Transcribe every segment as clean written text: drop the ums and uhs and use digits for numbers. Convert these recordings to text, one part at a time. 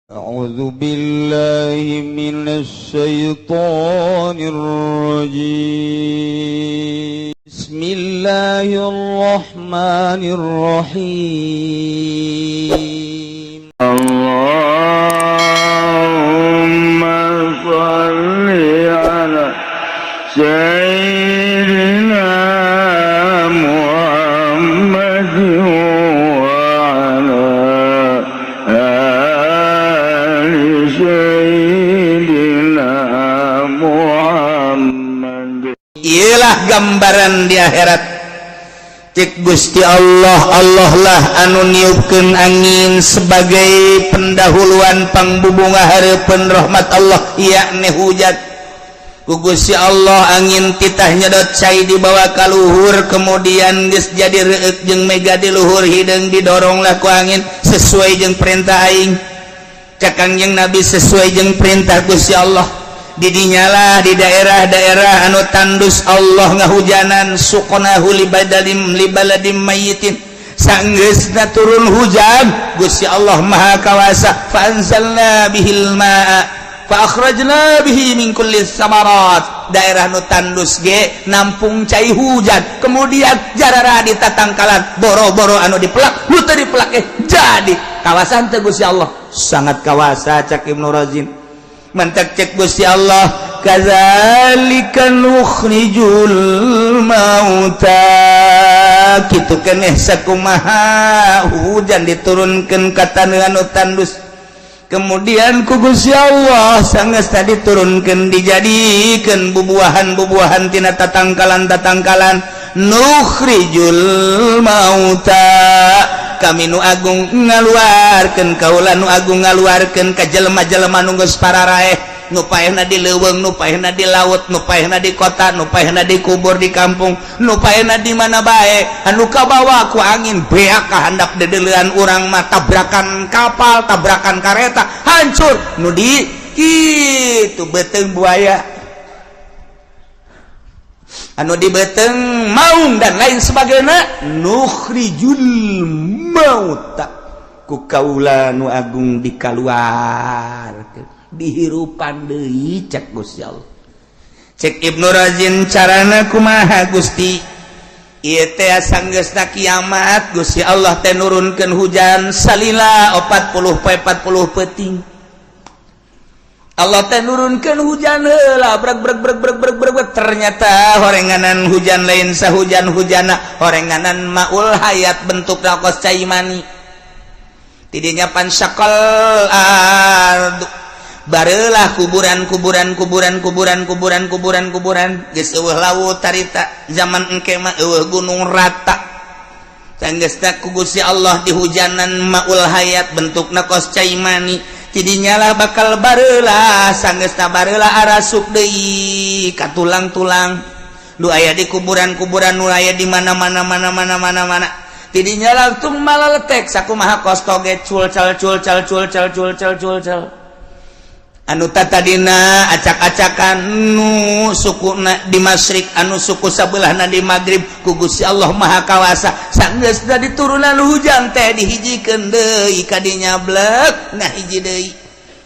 أعوذ بالله من الشيطان الرجيم. بسم الله الرحمن الرحيم. اللهم صل على سيدنا محمد وعلى آل سيدنا محمد. Iyalah gambaran di akhirat. Cek Gusti Allah, Allah lah anu niupkeun angin sebagai pendahuluan pangbubunga hareupeun rahmat Allah, yakni hujan. Ku Gusti Allah angin titah nyedot cai dibawa ka luhur, kemudian geus jadi reueuk jeung mega di luhur, hideung didoronglah ku angin sesuai jeung perintah aing. Cek Kangjeng Nabi, sesuai jeung perintah Gusti Allah. Didinyalah di daerah-daerah anu tandus Allah ngahujanan. Suqnahu libadalim libaladim mayyitin. Sanggeusna turun hujan, Gusti Allah Maha Kawasa, fa anzalna bihil ma'a fa akhrajna bihi min kulli samarat. Daerah nu tandus ge nampung cai hujan, kemudian jarara di tatangkalan, boro-boro anu dipelak, nu teu dipelak, eh jadi kawasan teu Gusti Allah? Sangat kawasa, cak Ibnu Razin. Mantak cek Gusti Allah, kadzalika nukhrijul mauta. Kitu keneh sakumaha hujan diturunkeun ka taneuh anu tandus, kemudian ku Gusti Allah sanggeus tadi turunkeun dijadikeun bubuahan-bubuahan tina tatangkalan-tatangkalan. Nukhrijul mauta, kami nu agung ngaluarkeun, kaula nu agung ngaluarkeun ka jelema-jelema nu geus pararaeh, nu paehna di leuweung, nu paehna di laut, nu paehna di kota, nu paehna di kubur di kampung, nu paehna di mana bae, anu kabawa ku angin beak ka handap dedeulean urang mah, tabrakan kapal, tabrakan kareta, hancur, nu di kitu beuteung buaya, anu di beuteung maung, dan lain sebagainya. Nukhrijul mauta, ku kaula nu agung dikaluarkeun, dihirupan deui, cek Gusti Allah. Cek Ibnu Razin, carana kumaha, Gusti? Ieu teh sanggeusna kiamat, Gusti Allah teh nurunkeun hujan salila 40 poe 40 peuting. Allah teh nurunkeun hujan heula, breg breg breg breg breg breg. Ternyata horenganan hujan lain sahujan hujana, horenganan maul hayat, bentuk kos cai mani. Tidinya fansyaqqal ardu, barelah kuburan kuburan kuburan kuburan kuburan kuburan kuburan. Geus euweuh laut tarita, zaman engke mah euweuh gunung, rata. Sanggeusna ku Gusti Allah dihujanan maul hayat, bentukna kos cai mani. Tidinya lah bakal barelah. Sanggeusna barelah, arasup deui ka tulang-tulang nu aya di kuburan-kuburan, nu aya di mana-mana mana mana mana mana. Tidinya langsung malah letek sakumaha kos toge, cul cal cul cal cul cal cul cal cul cal. Anu tadina acak-acakan, nu suku di masyrik, anu suku sebelahna di maghrib, ku Gusti Allah Maha Kawasa sanggeus diturunan hujan teh dihijikeun deui kadinya, blek nah hiji deui.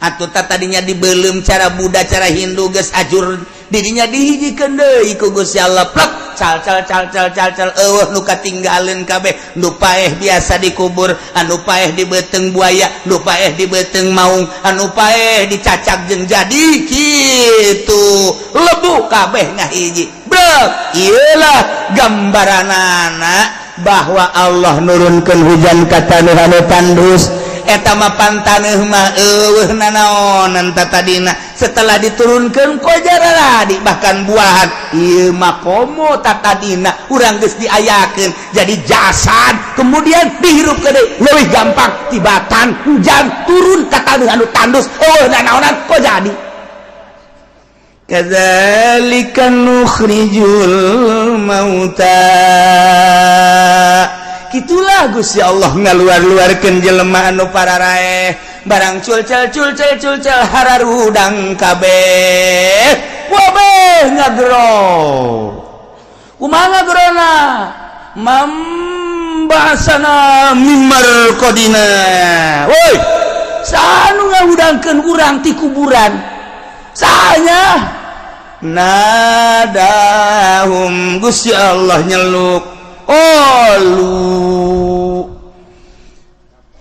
Atuh tadinya dibelum cara Buddha, cara Hindu, geus ajur. Didinya dihijikeun deui ku Gusti Allah, plek cal cal cal cal cal cal, euweuh nu katinggaleun kabeh. Nu paeh biasa dikubur, anu paeh di beuteung buaya, nu paeh di beuteung maung, anu paeh dicacak jeung jadi kitu lebu, kabeh ngahiji, brek. Iyalah gambaranana bahwa Allah nurunkeun hujan ka taneuh anu tandus. Eta mah pan taneuh mah euweuh nanaonan tadina, setelah diturunkan kojaradi, bahkan buahan. Ieu mah komo tatadina urang geus diayakeun jadi jasad, kemudian dihirup ke deui, leuwih gampang tibatan hujan turun ka taneuh anu tandus, euweuh nanaonan, kok jadi. Kadzalika nukhrijul mauta. Gitulah Gusti Allah ngaluar-luarkeun jelema anu pararaeh, barang culcel culcel culcel, hararudang kabeh, wabeh ngagero. Kumaha ngagerona? Mambasana mimar kodina. Woi, sanu ngahudangkeun? ngahudangkeun urang ti kuburan? Sahanya nadahum, Gusti Allah nyeluk, qalu,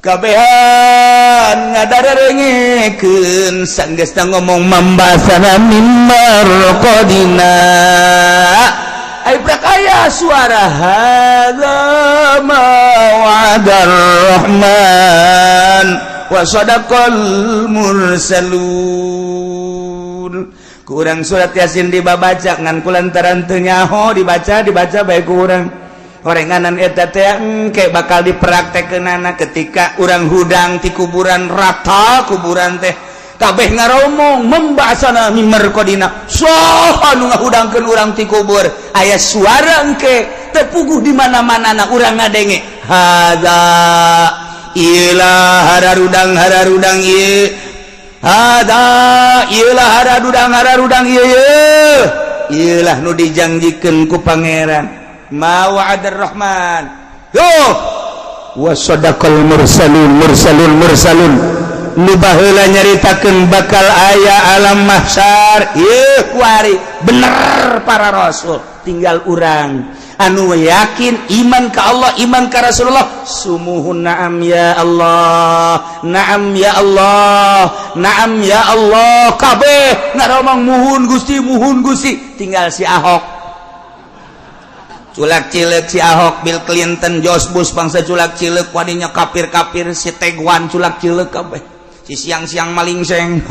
kabehan ngadararengekeun. Sanggeusna ngomong man ba'atsana min marqadina, ai prak aya suara, hadza ma wa'adar rahman wa sadaqal mursalun. Kurang surat Yasin dibabaca ngan kulantaran teu nyaho dibaca, dibaca bae ku urang. Horenganan eta teh engke bakal dipraktekkeunana ketika urang hudang ti kuburan. Rata kuburan teh, kabeh ngaromong, man ba'atsana min marqadina, saha nu ngahudangkeun urang ti kubur? Aya suara engke, teu puguh di mana-mana na urang ngadenge, hadza, ilah hararudang hararudang ieu, hadza, ilah hararudang hararudang ieu, ieu ieulah nu dijanjikeun ku Pangeran, ma wa'adar rahman, yo wa sadaqal mursalun. Mursalun, mursalun nu baheula nyaritakeun bakal aya alam mahsyar ieu kuari bener para rasul. Tinggal urang anu yakin, iman ka Allah, iman ka Rasulullah. Sumuhun, na'am ya Allah, na'am ya Allah, na'am ya Allah. Kabeh ngaromong, muhun Gusti, muhun Gusti. Tinggal si Ahok culak cilek, si Ahok, Bill Clinton, George Bush, bangsa culak cilek wadinya, kafir-kafir, si Teguan culak cilek kabeh, si siang-siang maling seng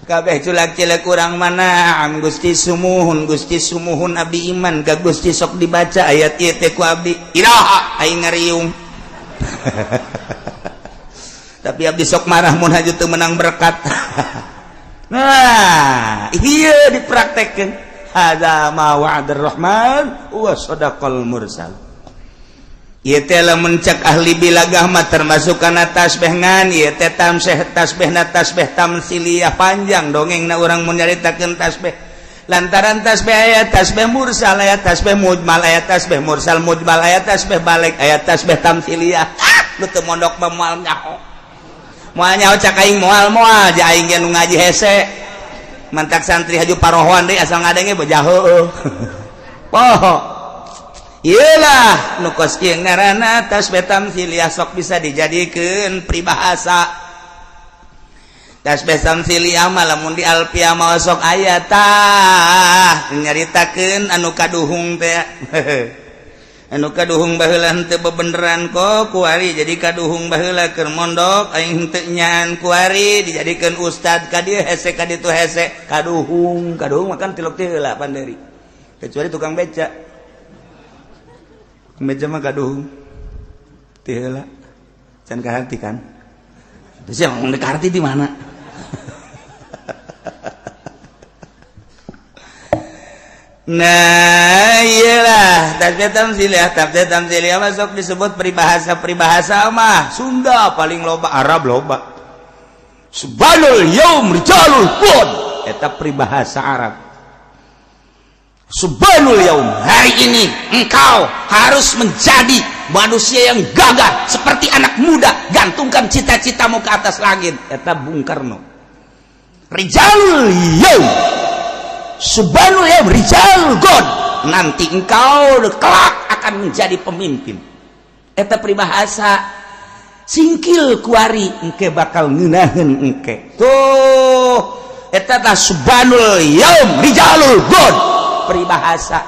kabeh culak cilek. Kurang mana am Gusti, sumuhun Gusti, sumuhun, abdi iman ka Gusti. Sok dibaca ayat ieu teh ku abdi, iraha aing ngariung? Tapi abdi sok marah mun haju teu menang berkat. Nah, iya, dipraktekkeun, hadza ma wa'adar rahman wa sadaqal mursal. Ieu teh lamun cek ahli balagah mah termasuk kana tasbih, ngan ieu teh tamseh tasbihna tasbih tamsiliyah. Panjang dongeng na urang mun nyaritakeun tasbih, lantaran tasbih aya tasbih mursal, aya tasbih mujmal, aya tasbih mursal mujmal, aya tasbih balik, aya tasbih tamsiliyah. Ah, nu teu mondok mah moal nyaho, moal nyaho. Cak aing moal, moal ja aing ge nu ngaji hese, mantak santri haju parohoan deui, asal ngadenge bejah heueuh poho. Iyalah, nu kos kieu ngaranna tasbih tamsiliyah, sok bisa dijadikeun peribahasa. Tasbih tamsiliyah mah lamun di alfiah mah sok aya tah nyaritakeun anu kaduhung teh. Anu kaduhung baheula henteu bebeneran kok kuari jadi kaduhung. Baheula keur mondok aing henteu nyaan, kuari dijadikeun ustad, ka dieu hese, ka ditu hese, kaduhung. Kaduhung makan tilok teh heula panderi, kecuali tukang beca. Tukang beca mah kaduhung ti heula, can kaharti kan. Terus yang ngomong kaharti di mana? Nah, iyalah tasbih tamsiliyah. Tasbih tamsiliyah masuk disebut peribahasa. Peribahasa mah Sunda paling loba, Arab loba. Syubbanul yaum rijalul ghad, eta peribahasa Arab. Syubbanul yaum, hari ini engkau harus menjadi manusia yang gagah seperti anak muda, gantungkan cita-citamu ke atas langit, eta Bung Karno. Rijalul yaum, syubbanul yaum rijal ghad, nanti engkau kelak akan menjadi pemimpin, eta peribahasa. Singkil kuari engke bakal ngeunaheun engke tuh, eta tah syubbanul yaum rijalul ghad, peribahasa.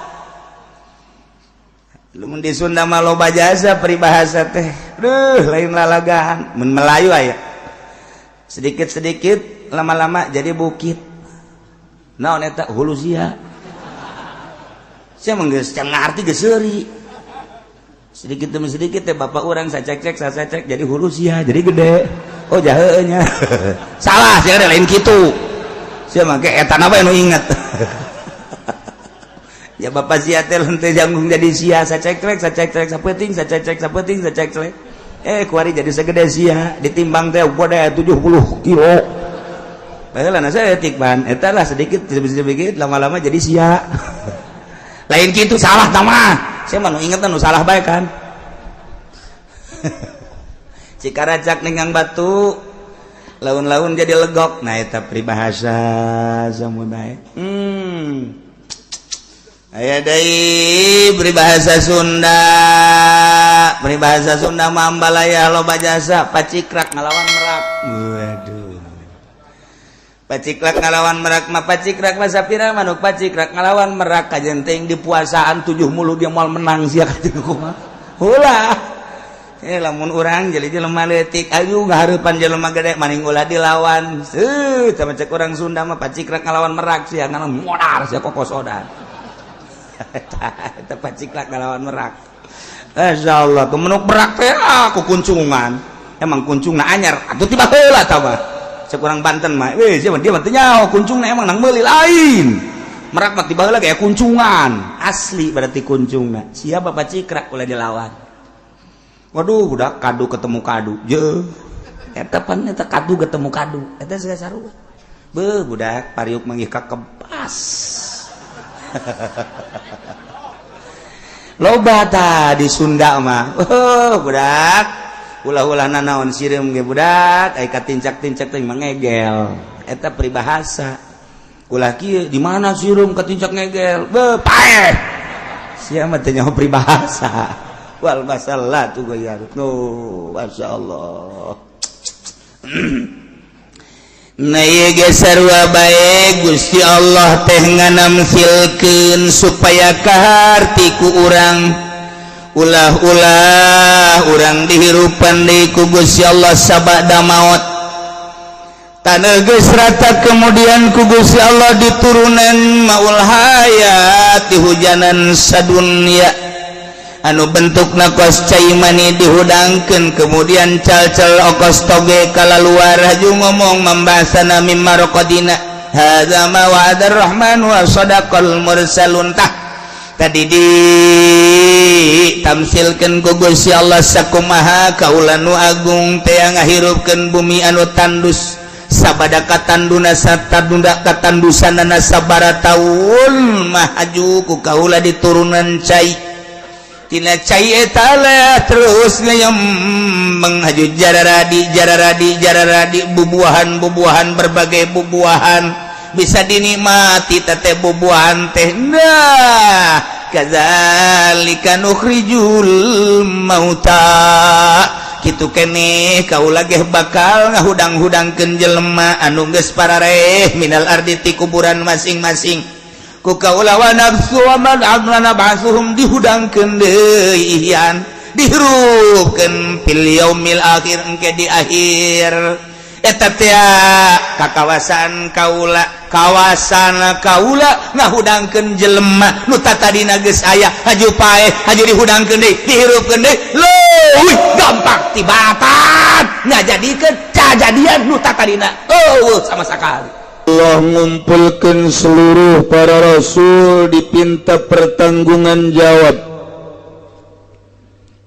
Lamun di Sunda mah loba jasa peribahasa teh, duh, lain lalagaan. Mun Melayu aya sedikit-sedikit lama-lama jadi bukit. Naon eta? Hulusia. Sia mah geus can ngarti, geus seuri sedikit demi sedikit teh. Bapak urang sacek-cek sacek jadi hulusia, jadi gede. Oh, jaheuna nya salah sia, lain kitu. Sia mah ke eta na bae nu inget ya. Bapak sia teh henteu janggung jadi sia, sacek-cek sacek-cek sapeting sacek-cek sapeting sacek-cek, eh kuari jadi segede sia, ditimbang teh gede 70 kilo. Baheula na saeutik ban eta lah, sedikit sedikit lama-lama jadi sia. Lain kitu, salah tah mah. Saya mah nu inget nu salah bae kan. Cikaracak ningang batu. Laun-laun jadi legok. Nah, eta peribahasa samudae. Aya deui peribahasa Sunda. Peribahasa Sunda mah ambalaya loba jasa, pacikrak ngalawan merak. Waduh. Pacikrak ngalawan merak mah, pacikrak mah sapira manuk pacikrak ngalawan merak, kajen teuing di puasaan tujuh mulu dia moal menang sia kajen kumaha. Ulah. Eh, lamun urang jadi jelema leutik ayu ngahareupan jelema gede maning ulah dilawan. Seuh, sama cek urang Sunda mah pacikrak ngalawan merak sia ngalawan modar sia kokosodan. Eta paciklak ngalawan merak. Masya Allah, kemenuk merak teh aku kuncungan. Emang kuncungna anyar, atuh tiba heula tah mah. Cek urang Banten mah, weh sia dia mah teu nyaho kuncungna emang nang meuli lain. Merak mah tiba heula kayak kuncungan. Asli berarti kuncungna. Siapa pacikrak ulah dilawan. Waduh, udah kadu ketemu kadu. Je. Eta pan eta kadu ketemu kadu. Eta segala sarua. Beuh, budak pariuk manggih ka kebas. Loba ta di Sunda mah. Oh, budak. Ulah-ulah nanaon sireum ge budak, ai katincak-tincak teh mangegel. Eta peribahasa. Ulah kieu di mana sireum katincak ngegel? Beuh, paeh. Sia mah teu nyaho peribahasa. Wal masalah tuh goyar. No, masya Allah. Nah, ieu ge sarua bae Gusti Allah teh nganamsilkeun supaya kaharti ku urang, ulah-ulah urang dihirupan deui ku Gusti Allah sabada maot. Taneuh geus rata kemudian ku Gusti Allah diturunan maul hayat dihujanan sadunya anu bentuk kos cai mani dihudangkeun, kemudian cal-cal okos toge kalaluar haju ngomong membasana mimma raqadina hadza ma wa'adar rahman wa sadaqal mursalun. Tah tadi di tamsilkeun ku Gusti Allah sakumaha kaula nu agung teh ngahirupkeun bumi anu tandus sabada katanduna satadunda katandusanana sabara taun mah haju ku kaula diturunan cai. Tina cai eta terus ngayem menghaju jararadi jararadi jararadi bubuahan bubuahan berbagai bubuahan bisa dinikmati tete bubuahan teh. Nah, kadzalika nukhrijul mauta, kitu keneh kaula ge bakal ngahudang-hudangkeun jelema anu geus parareh minal ardi ti kuburan masing-masing ku kaula wa nafsu wa man amlana ba'suhum dihudangkeun deui ihyan dihirupkeun fil yaumil akhir engke di akhir eta teh ka kawasan kaula, kawasan kaula ngahudangkeun jelema nu tatadina geus aya haju paeh haju dihudangkeun deui dihirupkeun deui leuwih gampang tibatan ngajadikeun kajadian nu tatadina eueuh sama sakali. Allah ngumpulkan seluruh para rasul dipinta pertanggungan jawab.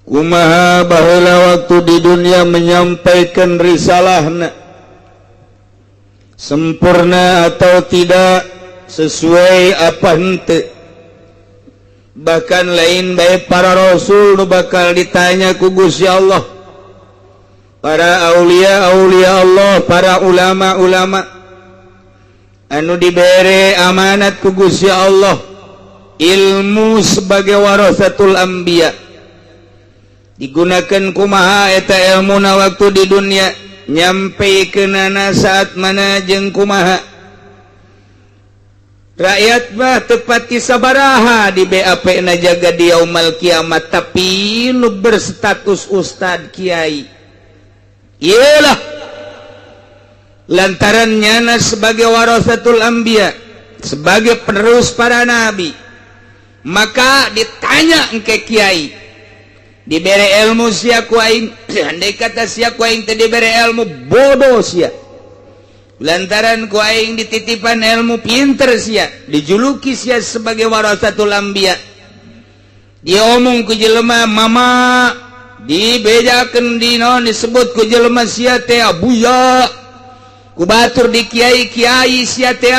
Kumaha baheula waktu di dunia menyampaikan risalahna, sempurna atau tidak, sesuai apa henteu. Bahkan lain baik para rasul nu bakal ditanya ku Gusti Allah, para aulia aulia Allah, para ulama ulama anu dibere amanat ku Gusti Allah ilmu sebagai warasatul anbiya, digunakan kumaha eta ilmuna waktu di dunia, nyampe kenana saat mana jeung kumaha. Rakyat mah tepati sabaraha di BAP na jaga di yaumal kiamat, tapi nu berstatus ustad kiai iyalah lantaran nyana sebagai warasatul anbiya, sebagai penerus para nabi, maka ditanya engke kiai dibere ilmu sia ku aing. Andai kata sia ku aing teu dibere ilmu, bodoh sia. Lantaran ku aing dititipan ilmu, pinter sia, dijuluki sia sebagai warasatul anbiya. Diomong ku jelema mama, dibejakeun di naon, disebut ku jelema sia teh abuya, ku batur di kiai-kiai sia teh,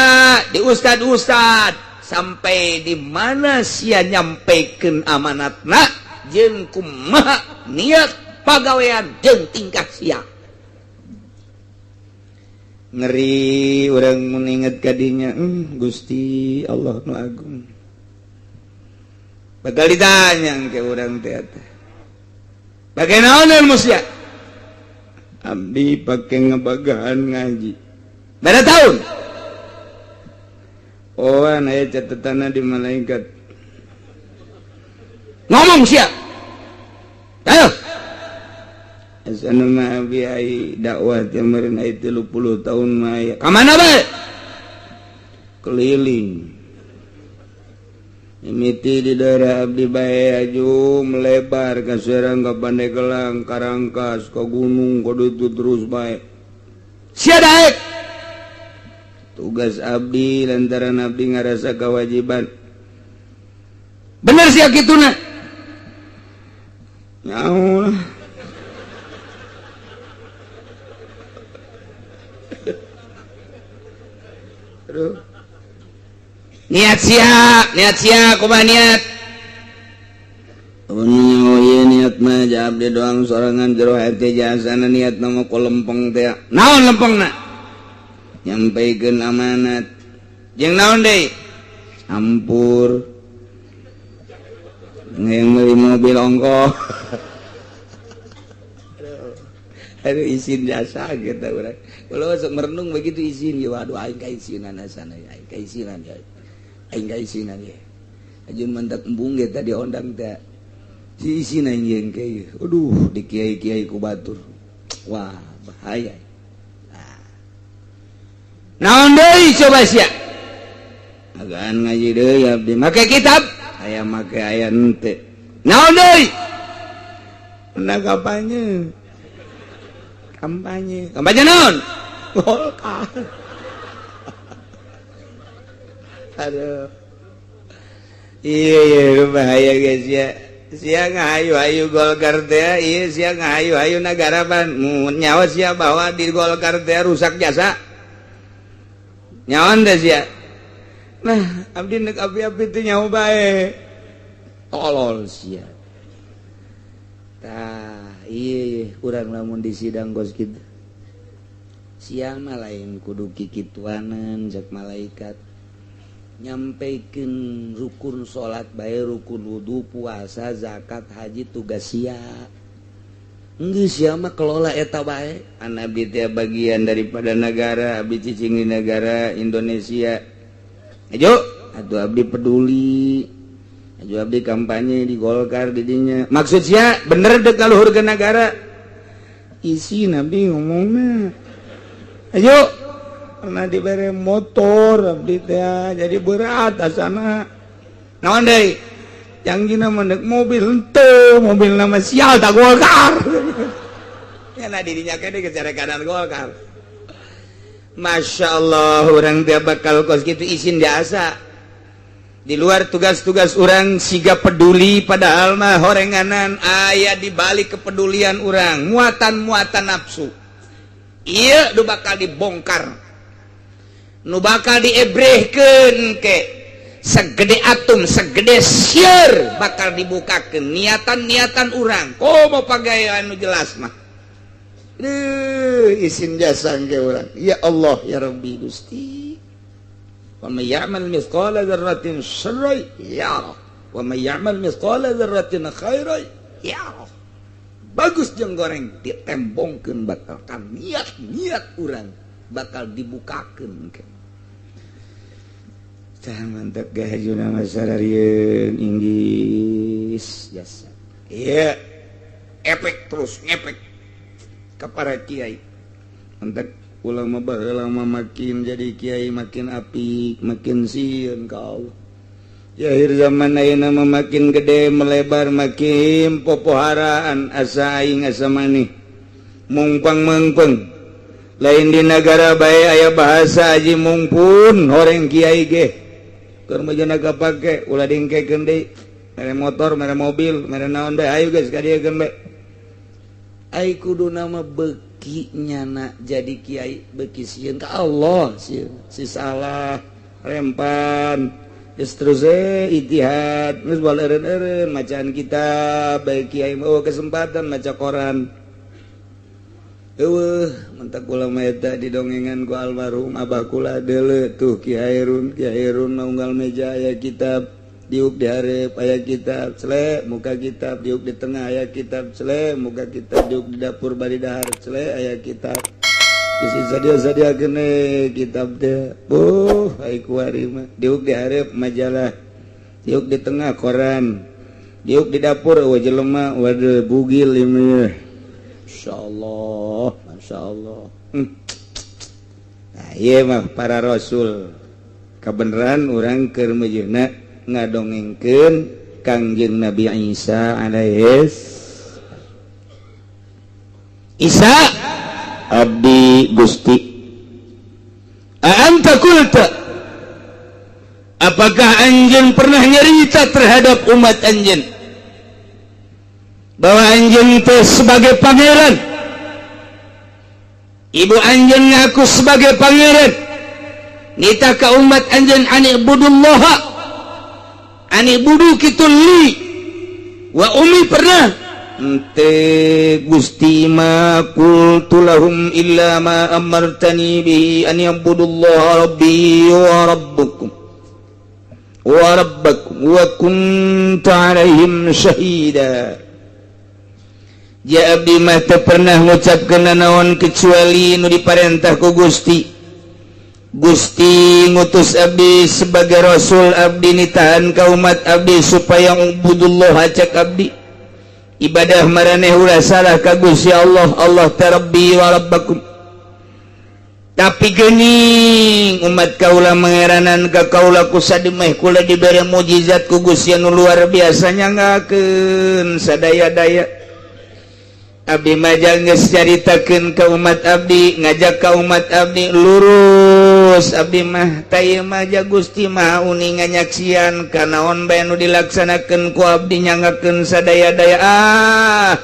di ustad-ustad. Sampai di mana sia nyampaikan amanatna jeung kumaha niat pagawean jeung tingkah sia. Ngeri urang mun inget ka dinya, Gusti Allah nu agung. Bakal ditanya ke urang teh teh. Bage naon ilmu sia? Abdi pake ngebagahan ngaji. Berapa tahun? Oh, aya catatanna di malaikat. Ngomong sia. Ayo. Asana mah abi ai dakwah teh meureun ai 30 tahun mah aya. Ka mana bae? Keliling. Mimiti di daerah abdi bae aju melebar ka Serang, ka Pandeglang, Karangkas, ka gunung, ka ditu terus bae. Sia daek. Tugas abdi lantaran abdi ngarasa kewajiban. Bener sia kituna? Nyaho lah. Aduh. Niat sia, niat sia, kumaha niat? Oh iya niat mah abdi doang sorangan jero hati jasana niat nama ku lempeng teh. Naon lempengna? Nyampaikeun amanat. Jeung naon deui? Ampur. Yang meuli mobil ongkoh. Aduh izin jasa gitu urang. Kalau sok merenung begitu izin ya waduh aing kaisinan asana ya, aing kaisinan ya. Aing kaisinan ya. Ajun mantak embung ge tadi ondang teh. Si isin aing jeung kieu. Aduh di kiai-kiai ku batur. Wah, bahaya. Nah. Naon deui coba sia? Agan ngaji deui abdi make kitab, aya make aya henteu. Naon deui? Nah kampanye. Kampanye. Kampanye naon? Golkar. Aduh. Iya iya bahaya guys ya. Sia ngahayu-hayu Golkar teh, iya sia ngahayu-hayu nagara pan. Nyawa sia bahwa di Golkar teh rusak jasa. Nyawan teh sia. Nah, abdi nek api-api teh nyawa bae. Tolol sia. Tah, iya kurang lamun di sidang kos kitu. Sia mah lain kudu kikituanan cek malaikat. Nyampaikan rukun salat bae, rukun wudu, puasa, zakat, haji tugas sia. Geus sia mah kelola eta bae. An abdi teh bagian daripada negara, abdi cicing di negara Indonesia. Ayo, atuh abdi peduli. Ayo abdi kampanye di Golkar di dinya. Maksud sia bener dek kaluhur ke negara. Isi nabi ngomongna. Ayo pernah diberi motor abdi teh jadi berat asana. Naon deui? Jangjina mendek mobil henteu, mobil nama sial tak Golkar. Ya nah dirinya kene geus kanan Golkar. Masya Allah orang teh bakal kos kitu izin jasa. Di luar tugas-tugas orang siga peduli padahal mah horenganan aya di balik kepedulian orang muatan-muatan nafsu. Ieu nu bakal dibongkar. Nu bakal diebrehkeun ke segede atom segede sieur bakal dibukakeun niatan-niatan urang. Komo pagawean nu jelas mah. Isin jasa ke urang. Ya Allah ya Rabbi Gusti. Wa may ya'mal mithqala dzarratin syarran yarah wa may ya'mal mithqala dzarratin khairan yarah. Bagus jeung goreng ditembongkeun bakal ka niat-niat urang bakal dibukakeun ke. Tah mantap gahajuna masararieun inggis jasa. Iya, efek terus ngepek ke para kiai. Mantap ulama baheula mah makin jadi kiai makin apik, makin sieun ka Allah. Ya akhir zaman ayeuna mah makin gede melebar makin popoharaan asa aing asa maneh. Mungpang meungpeung. Lain di negara bae aya bahasa aji mungpun horeng kiai ge. Keur mah kapake ulah dingkekeun deui. Mere motor, mere mobil, mere naon bae ayo geus ka dieu keun bae. Ai kudu nama beki nyana jadi kiai beki sieun ka Allah sieun. Si salah rempan geus terus ijtihad geus baleureun-eureun macaan kitab bae kiai mah kesempatan maca koran. Eueuh, mentak kula mah eta didongengan ku almarhum abah kula deuleu tuh Ki Hairun. Ki Hairun mah unggal meja aya kitab, diuk di hareup aya kitab, sele muka kitab, diuk di tengah aya kitab, sele muka kitab, diuk di dapur bari dahar, sele aya kitab. Isi sadia sadia kene kitab teh. Oh, ai kuari mah diuk di hareup majalah, diuk di tengah koran, diuk di dapur eueuh jelema. Waduh, bugil ieu. Insyaallah, masyaallah. Nah, ieu mah para rasul kebenaran. Urang keur meujeuhna ngadongengkeun Kangjeng Nabi Isa alaihis. Isa, abdi Gusti. Anta qulta, apakah anjeun pernah nyerita terhadap umat anjeun bahwa anjeun teh sebagai pangeran, ibu anjeun ngaku sebagai pangeran, nitah ka umat anjeun ani'budullaha, ani'budu kitu li wa ummi? Pernah ente, Gusti? Ma qultu lahum illa ma amartani bihi an ya'budullaha rabbi wa rabbukum wa rabbakum wa kuntu alaihim syahida. Ja abdi mah teu pernah ngucapkeun naon kecuali nu diparentah ku Gusti. Gusti ngutus abdi sebagai rasul, abdi nitahan ka umat abdi supaya ubudullah cek abdi, ibadah maraneh ulah salah ka Gusti Allah. Allah teh rabbi wa rabbakum. Tapi geuning umat kaula mangeranan ka kaula, ku sademeh kula dibere mukjizat ku Gusti anu luar biasa, nyanggakeun sadaya-daya. Abdi majal geus caritakeun ka umat abdi, ngajak ka umat abdi lurus. Abdi mah tah mah ja Gusti Maha uninga, nyaksian kanaon bae nu dilaksanakeun ku abdi, nyanggakeun sadaya-daya. Ah,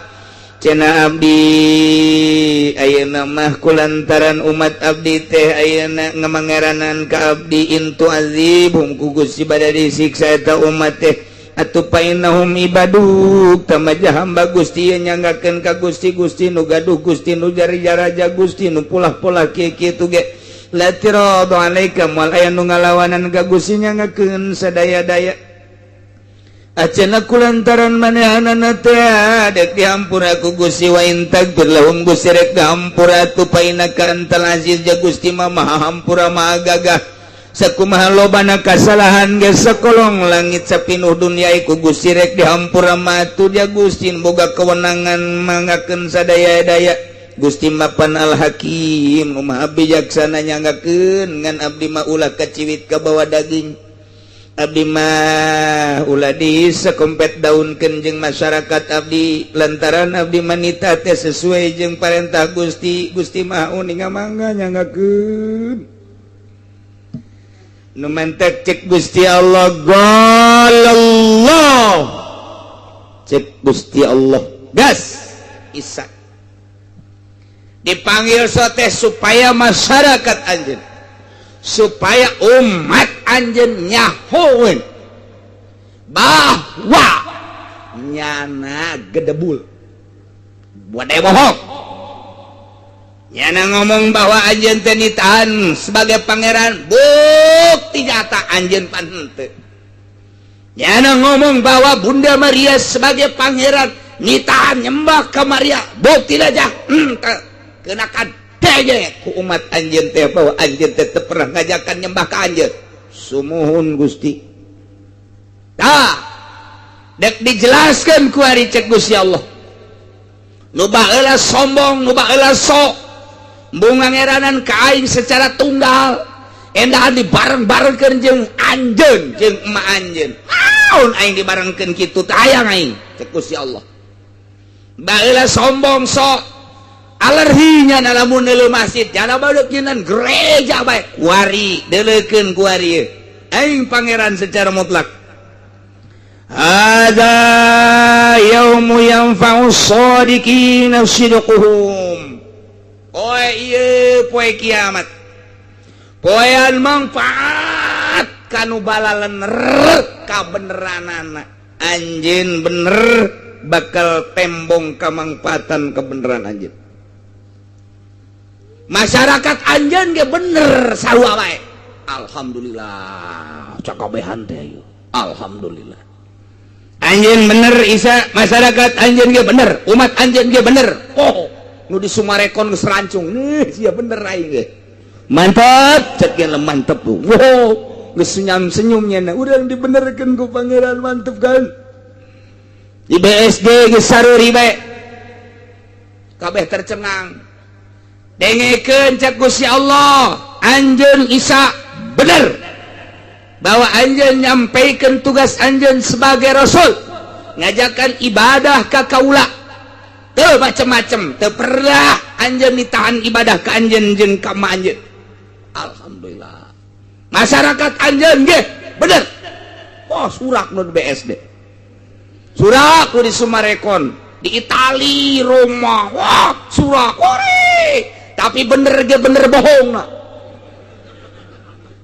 cenah abdi, ayeuna mah kulantaran umat abdi teh ayeuna ngamangeranan ka abdi, in tu'adzibhum, ku Gusti bada disiksa eta umat teh, atuh fa'innahum ibaduk, tamaja hamba Gusti nyanggakeun ka Gusti. Gusti nu gaduh, Gusti nu jari raja, Gusti nu polah-polah kieu kitu ge la i'tiradu alaika, moal aya nu ngalawanan ka Gusti, nyanggakeun sadaya-daya. Acana kulantaran manehanana teh dek dihampura ku Gusti. Wa in taghfir lahum, Gusti rek dihampura atuh, fa innaka antal aziz, ja Gusti mah maha hampura, maha gagah. Sakumaha lobana kasalahan ge, sakolong langit sapinuh dunia ku Gusti rek dihampura mah atuh, ja Gusti boga kewenangan manggakeun sadaya-daya. Gusti mapan Al Hakim, nu maha bijaksana, nyanggakeun ngan abdi mah ulah kaciwit ka bawa daging. Abdi mah ulah disekompet daunkeun jeung masyarakat abdi, lantaran abdi manita teh sesuai jeung parentah Gusti. Gusti Maha uninga, mangga nyanggakeun. Nu mantek cek Gusti Allah, Allah cek Gusti Allah, gas Isa dipanggil sote supaya masyarakat anjeun, supaya umat anjeun nyahoeun bahwa nyana gedebul buat bohong. Nyana ngomong bahwa anjeun teh nitahan sebagai pangeran, bukti nyata anjeun pan henteu. Nyana ngomong bahwa Bunda Maria sebagai pangeran, nitahan nyembah ke Maria, bukti aja henteu. Kenakan dege ku umat anjeun teh bahwa anjeun teh teu pernah ngajakan nyembah ka anjeun. Sumuhun, Gusti. Tah, dek dijelaskan ku ari cek Gusti Allah, nu baheula sombong, nu baheula sok bunga ngeranan ka aing secara tunggal, endahan dibareng-barengkeun jeung anjeun jeung emak anjeun, naon aing dibarengkeun kitu teh hayang aing? Cek Gusti Allah. Baheula sombong, sok alerhinya, lamun neuleuh masjid jana badeuk nyeunaan gereja bae. Kuari deuleukeun, kuari aing pangeran secara mutlak. Hadza yaumu yanfa'u shadiqina sidquhum. Oh iya, poe kiamat poean manfaat kanu balalener kabeneranana. Anjeun bener bakal tembong kamangfaatan kebenaran anjeun. Masyarakat anjeun ge bener sarua wae. Alhamdulillah, cakabehan teh ayo. Alhamdulillah. Anjeun bener Isa, masyarakat anjeun ge bener, umat anjeun ge bener. Oh, nu di Summarecon geus rancung. Nih, sia bener aing ge. Mantap, cek ge mantep tuh. Wow, geus senyum-senyumnya na. Urang dibenerkeun ku Pangeran, mantep kan. Di BSD geus saruri bae. Kabeh tercengang. Dengekeun cek Gusti Allah, anjeun Isa bener bahwa anjeun nyampaikan tugas anjeun sebagai rasul, ngajakan ibadah ka kaula. Teu macem-macem, teu pernah anjeun ditahan ibadah ka anjeun jeung ka ma anjeun. Alhamdulillah. Masyarakat anjeun ge bener. Oh, surak nu di BSD. Surak nu di Summarecon, di Itali, Roma. Wah, surak ore. Tapi bener ge bener bohong nah.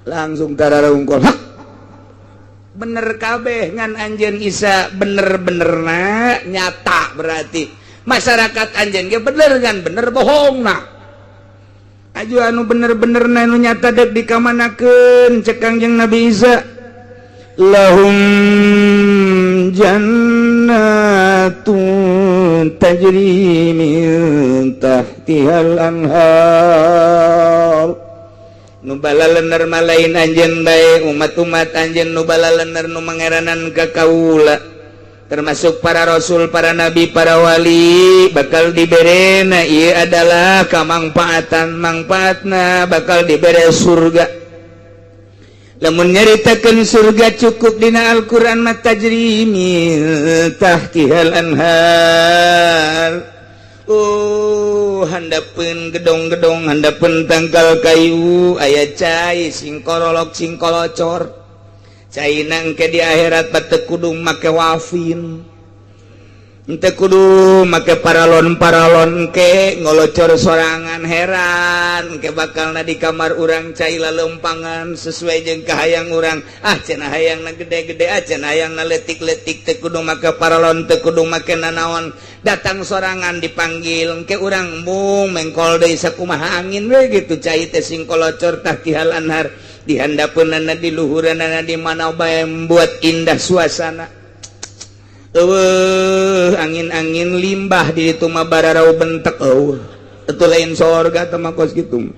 Langsung kararungkol. Hak. Bener kabeh ngan anjeun Isa bener-benerna nyata, berarti masyarakat anjeun ge bener ngan bener bohong nah. Aju anu bener-bener na nu nyata dek dikamanakeun? Cek Kangjeng Nabi Isa, lahum jannatun tajri min tahtihal anhar. Nu balalener mah lain anjeun bae, umat-umat anjeun nu balalener, nu mangeranan ka kaula, termasuk para rasul, para nabi, para wali, bakal diberena ieu adalah kamangfaatan. Mangfaatna bakal dibere surga. Lamun nyaritakeun surga cukup dina Al-Qur'an mah, tajri min tahtihal anhar. Oh, handapeun gedong-gedong, handapeun tangkal kayu aya cai singkorolok singkolocor. Cai nangke di akhirat teu kudu make Wavin, teu kudu make paralon paralon, ke ngolocor sorangan. Heran ke bakalna di kamar urang cai lalempangan sesuai jeung kahayang urang. Ah, cenah hayangna gede-gede, ah, cenah hayangna letik-letik, teu kudu make paralon, teu kudu make nanaon, datang sorangan dipanggil ke urang, mung mengkol deui sakumaha angin we gitu. Cai teh sing kolocor tahtihal anhar, di handapeunana, di luhuranana, di mana bae, membuat indah suasana. Eueuh angin-angin limbah di ditu mah bararau bentek. Eueuh, itu lain sorga teh mah kos kitu.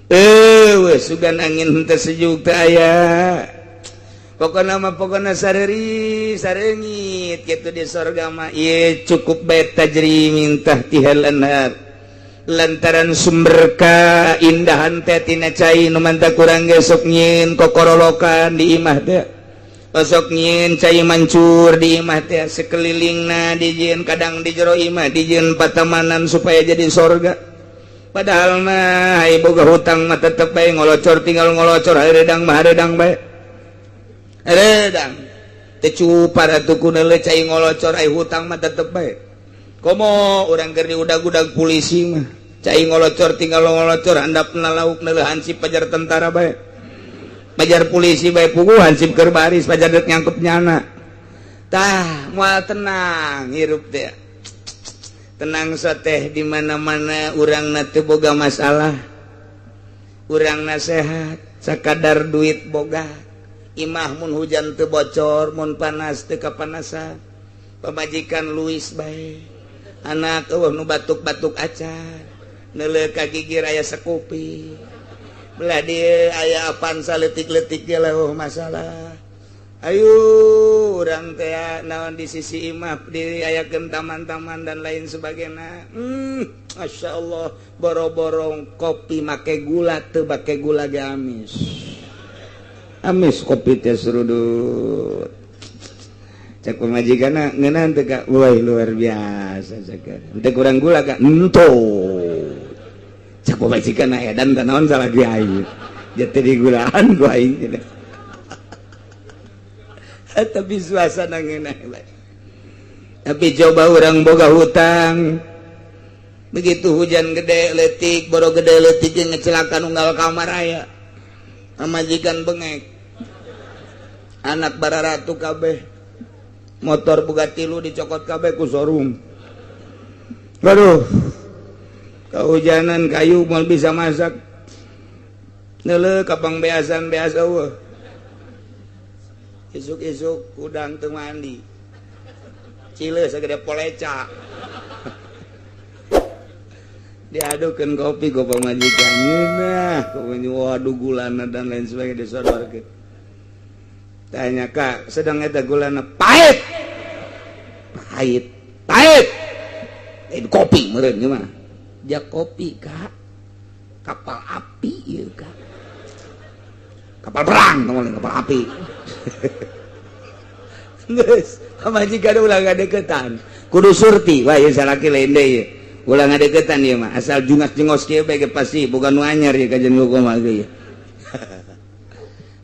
Eueuh, sugan angin henteu sejuk teh aya. Pokona mah, pokona sareri sareungit kitu di sorga mah. Ieu cukup bae tajri min tahtihal anhar, lantaran sumber keindahan teh tina cai nu mantap. Kurang ge sok nyieun kokorolokan di imah teh, osok nyieun cai mancur di imah teh, sekelilingna dijieun, kadang di jero imah dijieun patamanan supaya jadi sorga. Padahal mah ai boga hutang mah tetep bae ngolocor, tinggal ngolocor. Hareudang mah hareudang bae, hareudang teu cupar atuh ku neuleuh cai ngolocor. Ai hutang mah tetep bae, komo urang keur diudag-udag polisi mah, cai ngolocor tinggal ngolocor, handapna lauk neuleuh hansip pajar tentara bae, pajar polisi bae, puguh hansip keur baris pajar dek nyangkep nyana. Tah, moal tenang hirup teh, tenang teh di mana-mana. Urang na teu boga masalah, urang nasehat sakadar duit boga, imah mun hujan teu bocor, mun panas teu kapanasan, pamajikan luis bae, anak eueuh nu batuk-batuk acan, neuleuh ka gigir aya sekupi, belah dieu aya Avanza leutik-leutik ge leuh masalah. Ayo urang teh naon, di sisi imah diayakeun taman-taman dan lain sebagainya. Masya Allah, boro-borong kopi make gula, teu make gula ge amis amis kopi teh serudut. Cek pamajikanna, "Ngeunah teu ka?" "Woi, luar biasa," cek. "Teu kurang gula ka?" "Henteu." Cek pamajikanna, "Edan teh naon salah ge aing jadi digulaan ku aing." Tapi suasana ngeunah. Tapi coba orang boga hutang, begitu hujan gede letik, boro gede letik yang ngecelakan unggal kamar aya, pamajikan bengek, anak bararatu kabeh, motor boga tilu dicokot kabeh ku showroom. Aduh. Kehujanan kayu moal bisa masak. Neuleuh kapang beasan beas eueuh. Isuk-isuk udang teu mandi. Cile segede poleca. Diadukeun kopi ku pamajikan. Ngeunah, waduh gulana dan lain sebagainya disodorkeun. Tanya kak, sedang eta gulana pahit. Pahit. Pahit. Lain kopi meureun ieu mah. Ja kopi kak. Kapal api ieu kak. Kapal perang tong kapal api. Geus, pamajikan ulah ngadeukeutan. Kudu surti, wah ieu salaki lain deui. Ulah ngadeukeutan ieu mah, asal jungas-jengos kieu bae ge pasti boga nu anyar ieu kajian kumaha ge ieu.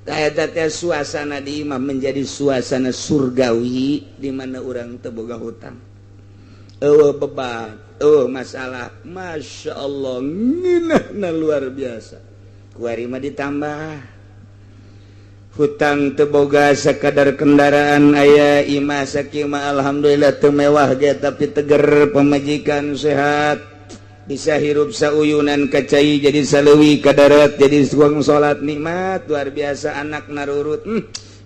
Tah eta teh suasana di imah menjadi suasana surgawi di mana urang teu boga hutang. Eueuh beban, eueuh masalah, Masya Allah, ngeunahna luar biasa. Kuari mah ditambah hutang teu boga, sakadar kendaraan aya, imah sakieu mah alhamdulillah teu mewah ge tapi teger, pamajikan sehat, bisa hirup sauyunan ka cai jadi saleuwi, ka darat jadi suang salat, nikmat luar biasa, anak narurut.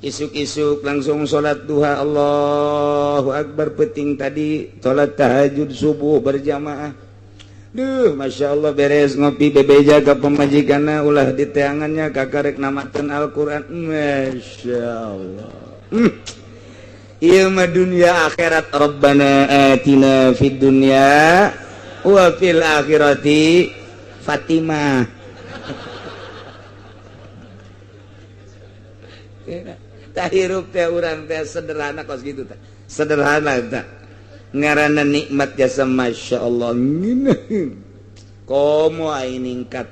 Isuk-isuk langsung salat duha, Allahu Akbar, penting tadi salat tahajud subuh berjamaah. Duh, Masya Allah, beres ngopi bebeja ka pamajikanna, ulah diteangannya kakarek namaten Al-Quran. Masya Allah. Ieu mah dunia akhirat. Rabbana atina fid dunya wa fil akhirati Fatimah. Tah hirup teh urang teh sederhana kos gitu teh. Sederhana teh. Ngaranna nikmat jasa Masya Allah. Komo aing ningkat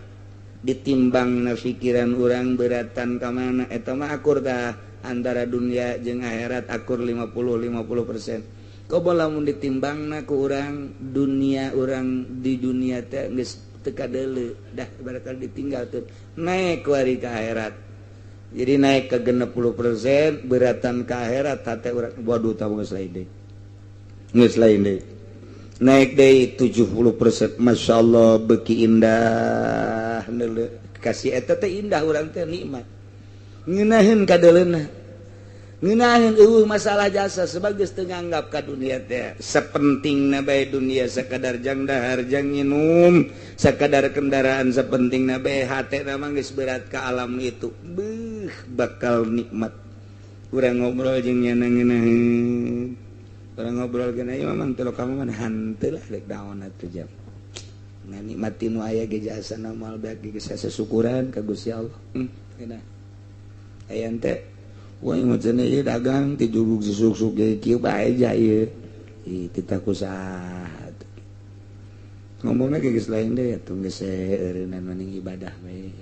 ditimbang na pikiran urang beratan ka mana eta mah akur tah antara dunia jeung akhirat akur 50-50%. Komo lamun ditimbangna ku urang dunia, urang di dunia teh geus teu kadeuleu dah barangkali ditinggal tuh naik kuari ka akhirat. Jadi naik ke 60% beratan ke akhirat hate urang waduh tah geus lain deui. Geus lain deui. Naik deui 70%, Masya Allah beuki indah neuleuh kasih eta teh indah urang teh nikmat. Ngeunaheun kadeuleuna. Ngeunaheun eueuh masalah jasa sebab geus teu nganggap ka dunia teh sapentingna bae dunia sakadar jang dahar jang nginum sakadar kendaraan sapentingna bae hatena mah geus berat ka alam itu. Beuh bakal nikmat. Urang ngobrol jeung nyana ngeunaheun. Urang ngobrol geuna ieu mah teu kamu mah hanteu lah rek daon atuh jam. Nah nikmati nu aya ge jasana moal beak geus syukuran ka Gusti Allah. Geunah. Aya teh wah mah cenah ieu dagang ti jurug susuk-suk ge kieu bae ja ieu. Ih titah ku saha atuh. Ngomongna ge geus lain deui atuh geus eureunnan maning ibadah we.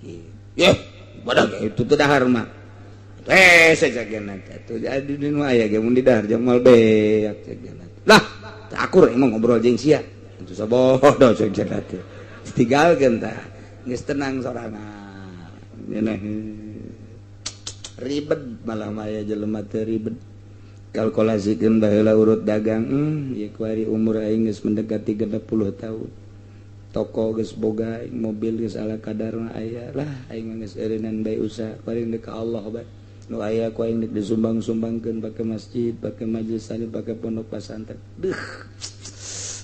Kieu. Yeuh, ibadah ge itu teu dahar mah. Saja atuh jadi nu aya ge mun didahar jeung moal beak cek. Lah, teu akur emang ngobrol jeung sia. Atuh sabodo cek teh. Ditinggalkeun tah. Geus tenang sorangan. Ngeunah. Ribet malah maya jelema teh ribet. Kalkulasikeun baheula urut dagang, ieu kuari umur aing geus mendekati 60 tahun. Toko geus boga, mobil geus ala kadarna aya lah, aing geus eureunnan bae usaha paling deuk ka Allah bae. Nu aya ku aing deuk disumbang-sumbangkeun pake masjid, pake majelis taklim, pake pondok pesantren. Duh.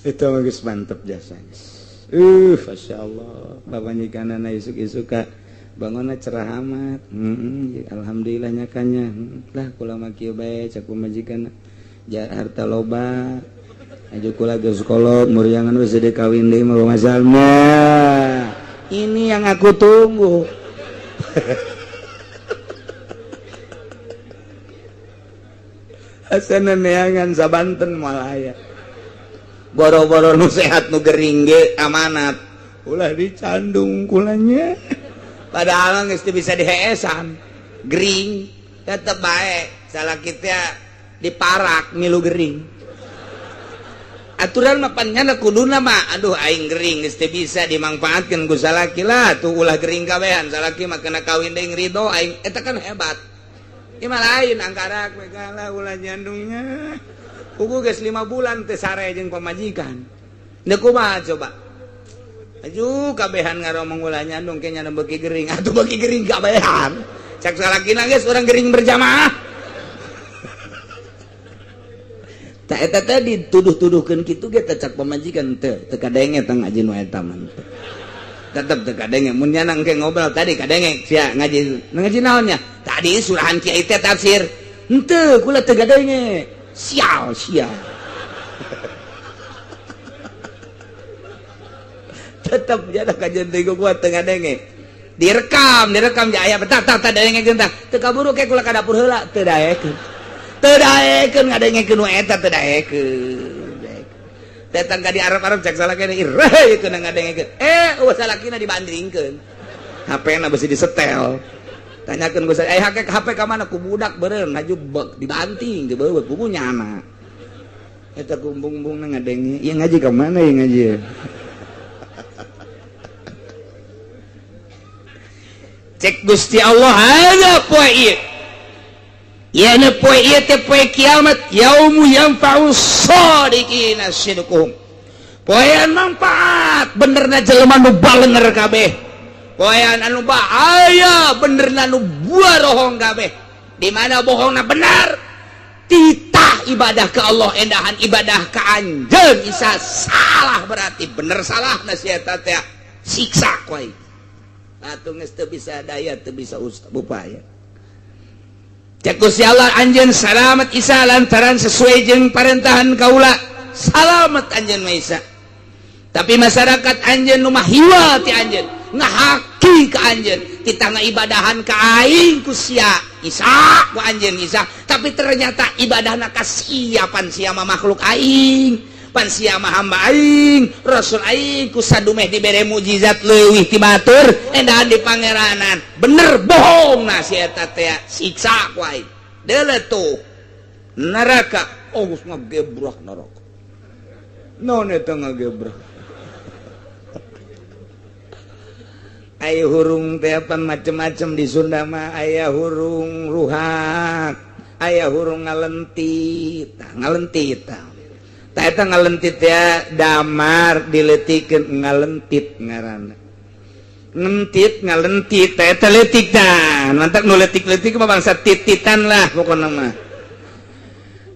Itu mah geus mantep jasa geus. Masyaallah. Papanjikanana isuk-isuk ka bangunna cerah amat. Alhamdulillah nyakanya. Lah kula mah kieu bae cak pamajikan ja harta loba. Aju kula geus kolot muriangan geus deuk kawin deui mah masalna. Ini yang aku tunggu. Asana neangan sabanten moal aya. Boro-boro nu sehat nu gering ge amanat. Ulah dicandung kulanya. Padahal geus teu bisa diheesan. Gering tetep bae salah kita diparak milu gering. Aturan mah pan nyana kuduna mah aduh aing gering geus teu bisa dimangfaatkeun ku salaki lah tuh ulah gering kabehan salaki mah kena kawin deui ridho aing eta kan hebat. Ieu mah lain angkarak we kalah ulah nyandungnya. Kuku geus 5 bulan teu sare jeung pamajikan. Deuk kumaha coba? Aju kabehan ngaromong ulah nyandung ke nyana beuki gering atuh beuki gering kabehan. Cak salakina geus urang gering berjamaah. Tak eta teh dituduh-tuduhkeun kitu ge teh cak pamajikan teu teu kadenge teh ngaji nu eta mah. Tetep teu kadenge mun nyana engke ngobrol tadi kadenge sia ngaji ngaji naonnya? Tadi surahan kiai teh tafsir. Henteu kula teu kadenge. Sial sial. Tetep jada kajian teh gua teu ngadenge. Direkam, direkam ja aya tah tah tah dengekeun tah. Teu kaburu ke kula ka dapur heula teu daekeun. Teu daekeun ngadengekeun nu eta teu daekeun. Datang ka di Arab-Arab cek salakina ireh keun ngadengekeun. Eueuh salakina dibandingkeun. HP-na beusi disetel. Tanyakeun ku saya, HP ka mana ku budak beureum laju dibanting dibeut buku nyana. Eta kumbung-bumbungna ngadenge. Ieu ngaji ka mana ieu ngaji? Cek Gusti Allah ada poe ieu. Ieu poe ieu teh poe kiamat, yaumu yanfa'u shadiqina sidquhum. Poean manfaat benerna jelema nu balenger kabeh. Poean anu bahaya benerna nu buarohong kabeh. Di mana bohongna bener? Titah ibadah ke Allah endahan ibadah ka anjeun isa salah berarti bener salah na si eta teh siksa ku aing. Atuh geus teu bisa daya teu bisa upaya. Cek Gusti Allah anjeun salamet Isa lantaran sesuai jeung parentahan kaula. Salamet anjeun mah Isa. Tapi masyarakat anjeun nu mah hiwa ti anjeun, ngahaki ka anjeun, titah ngaibadahan ka aing ku sia Isa ku anjeun Isa, tapi ternyata ibadahna ka sia pan sia mah makhluk aing. Pan sia mah hamba aing, rasul aing ku sadumeh dibere mukjizat leuwih ti batur endahan di pangeranan. Bener bohong na si eta teh siksa ku aing. Deuleu tuh neraka, oh geus ngagebrah neraka. Naon eta ngagebrah? Aya hurung teh pan macem-macem di Sunda mah, aya hurung ruhak, aya hurung ngalentit, ngalentit. Tah eta ngalentit ya damar diletikeun ngalentit ngaranna. Ngentit ngalentit tah eta leutik tah. Mantak nu leutik-leutik mah bangsa tititan lah pokona mah.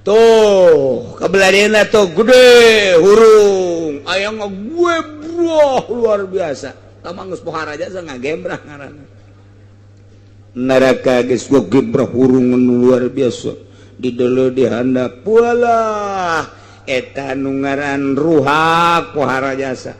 Tuh, kabelah tuh gede hurung aya ngagebrah luar biasa. Tah geus pohara jasa ngagembrah ngaranna. Neraka geus ngagebrah hurung luar biasa. Di deuleu di handap walah eta nu ngaran ruhak pohara jasa.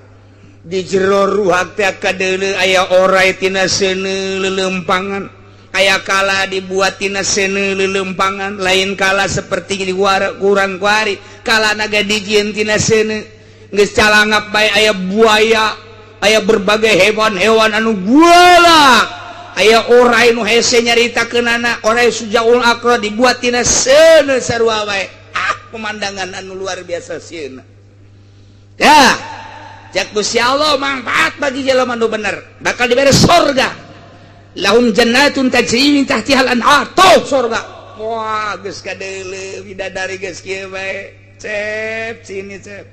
Di jero ruhak teh kadeuleu aya orai tina seuneu leuleumpangan, aya kala dibuat tina seuneu leuleumpangan, lain kala seperti di kurang kuari, kala naga dijieun tina seuneu geus calangap bae aya buaya, aya berbagai hewan-hewan anu gualak, aya orai nu hese nyaritakeunana, orai sujaul akra dibuat tina seuneu sarua bae. Pemandangan anu luar biasa sieuna. Ya, cek Gusti Allah manfaat bagi jelema nu bener, bakal dibere sorga. Lahum jannatun tajri min tahtihal anhar. Tuh sorga. Wah, geus kadeuleu bidadari geus kieu bae. Cep sini cep.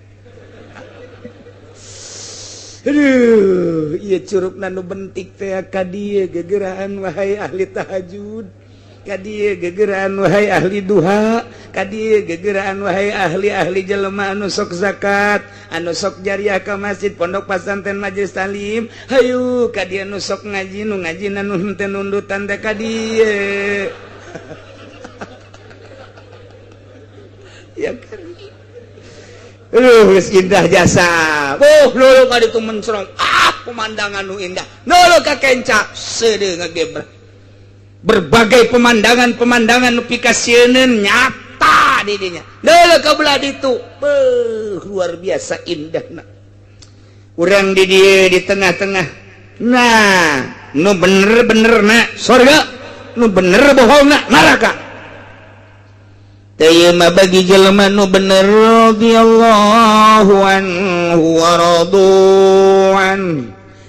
Aduh, ieu curugna nu bentik teh ka dieu gegeraan wahai ahli tahajud. Ka dieu gegeraan wahai ahli duha, ka dieu gegeraan wahai ahli-ahli jelema anu sok zakat, anu sok jariah ka masjid, pondok pesantren, majelis taklim. Hayu ka dieu nu sok ngaji, nu ngaji nu henteu nundutan teh ka dieu. Ya kan. Aduh, geus indah jasa. Oh, lulu ka ditu mencrong. Ah, pemandangan nu indah. Lulu ka kenca seudeuh ngagebrah. Berbagai pemandangan-pemandangan nu pikasieun nyata di dinya. Deuleu ka belah ditu. Beuh, luar biasa indahna. Urang di dieu di tengah-tengah. Nah, nu bener-bener na sorga, nu bener bohongna neraka. Teu ieu mah bagi jelema nu bener radhiyallahu anhu wa radu'an.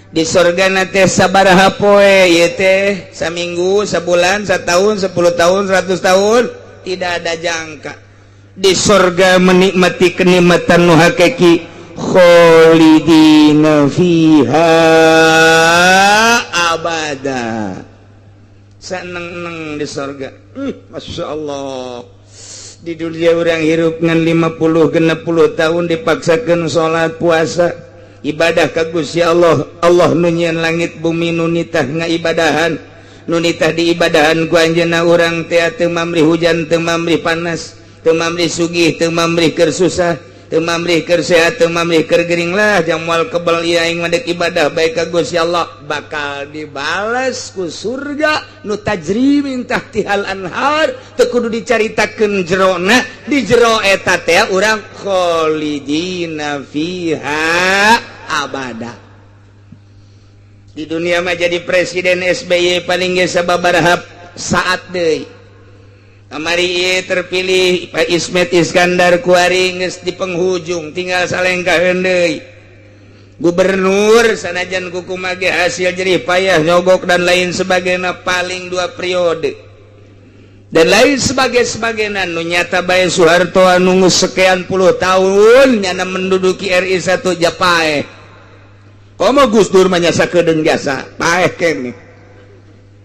Di sorga teh sabaraha poe ieu teh, saminggu, sabulan, satahun, 10 tahun, 100 tahun, tidak ada jangka. Di sorga menikmati kenikmatan nu hakiki. Kholidina fiha abada, seneng-neng di sorga. Masya Allah, di dunia orang hirup ngan 50 60 tahun dipaksakan salat, puasa, ibadah ka Gusti Allah. Allah nu nyieun langit bumi, nu nitah ngaibadahan, nu nitah diibadahan ku anjeunna. Urang teh teu mamrih hujan, teu mamrih panas, teu mamrih sugih, teu mamrih keur susah, teu mamrih keur sehat, teu mamrih keur gering lah. Jang moal kebel ieu aing mah, ibadah bae ka Gusti Allah, bakal dibales ku surga nu tajri min tahtihal anhar. Teu kudu dicaritakeun jerona. Di jero eta teh urang kholidina fiha abada. Di dunia mah jadi presiden SBY paling ge sababaraha saat deui. Kamari terpilih Pak Ismet Iskandar, kuari geus di penghujung, tinggal salengkaheun deui. Gubernur sanajan kukumaha ge hasil jerih payah, nyogok dan lain sebagainya, paling dua periode dan lain sebagai sebagainya. Nu nyata bae Soeharto anu sekian puluh tahun nyana menduduki RI 1 japae. Komo Gus Dur mah nya sakedeung jasa paeh keneh.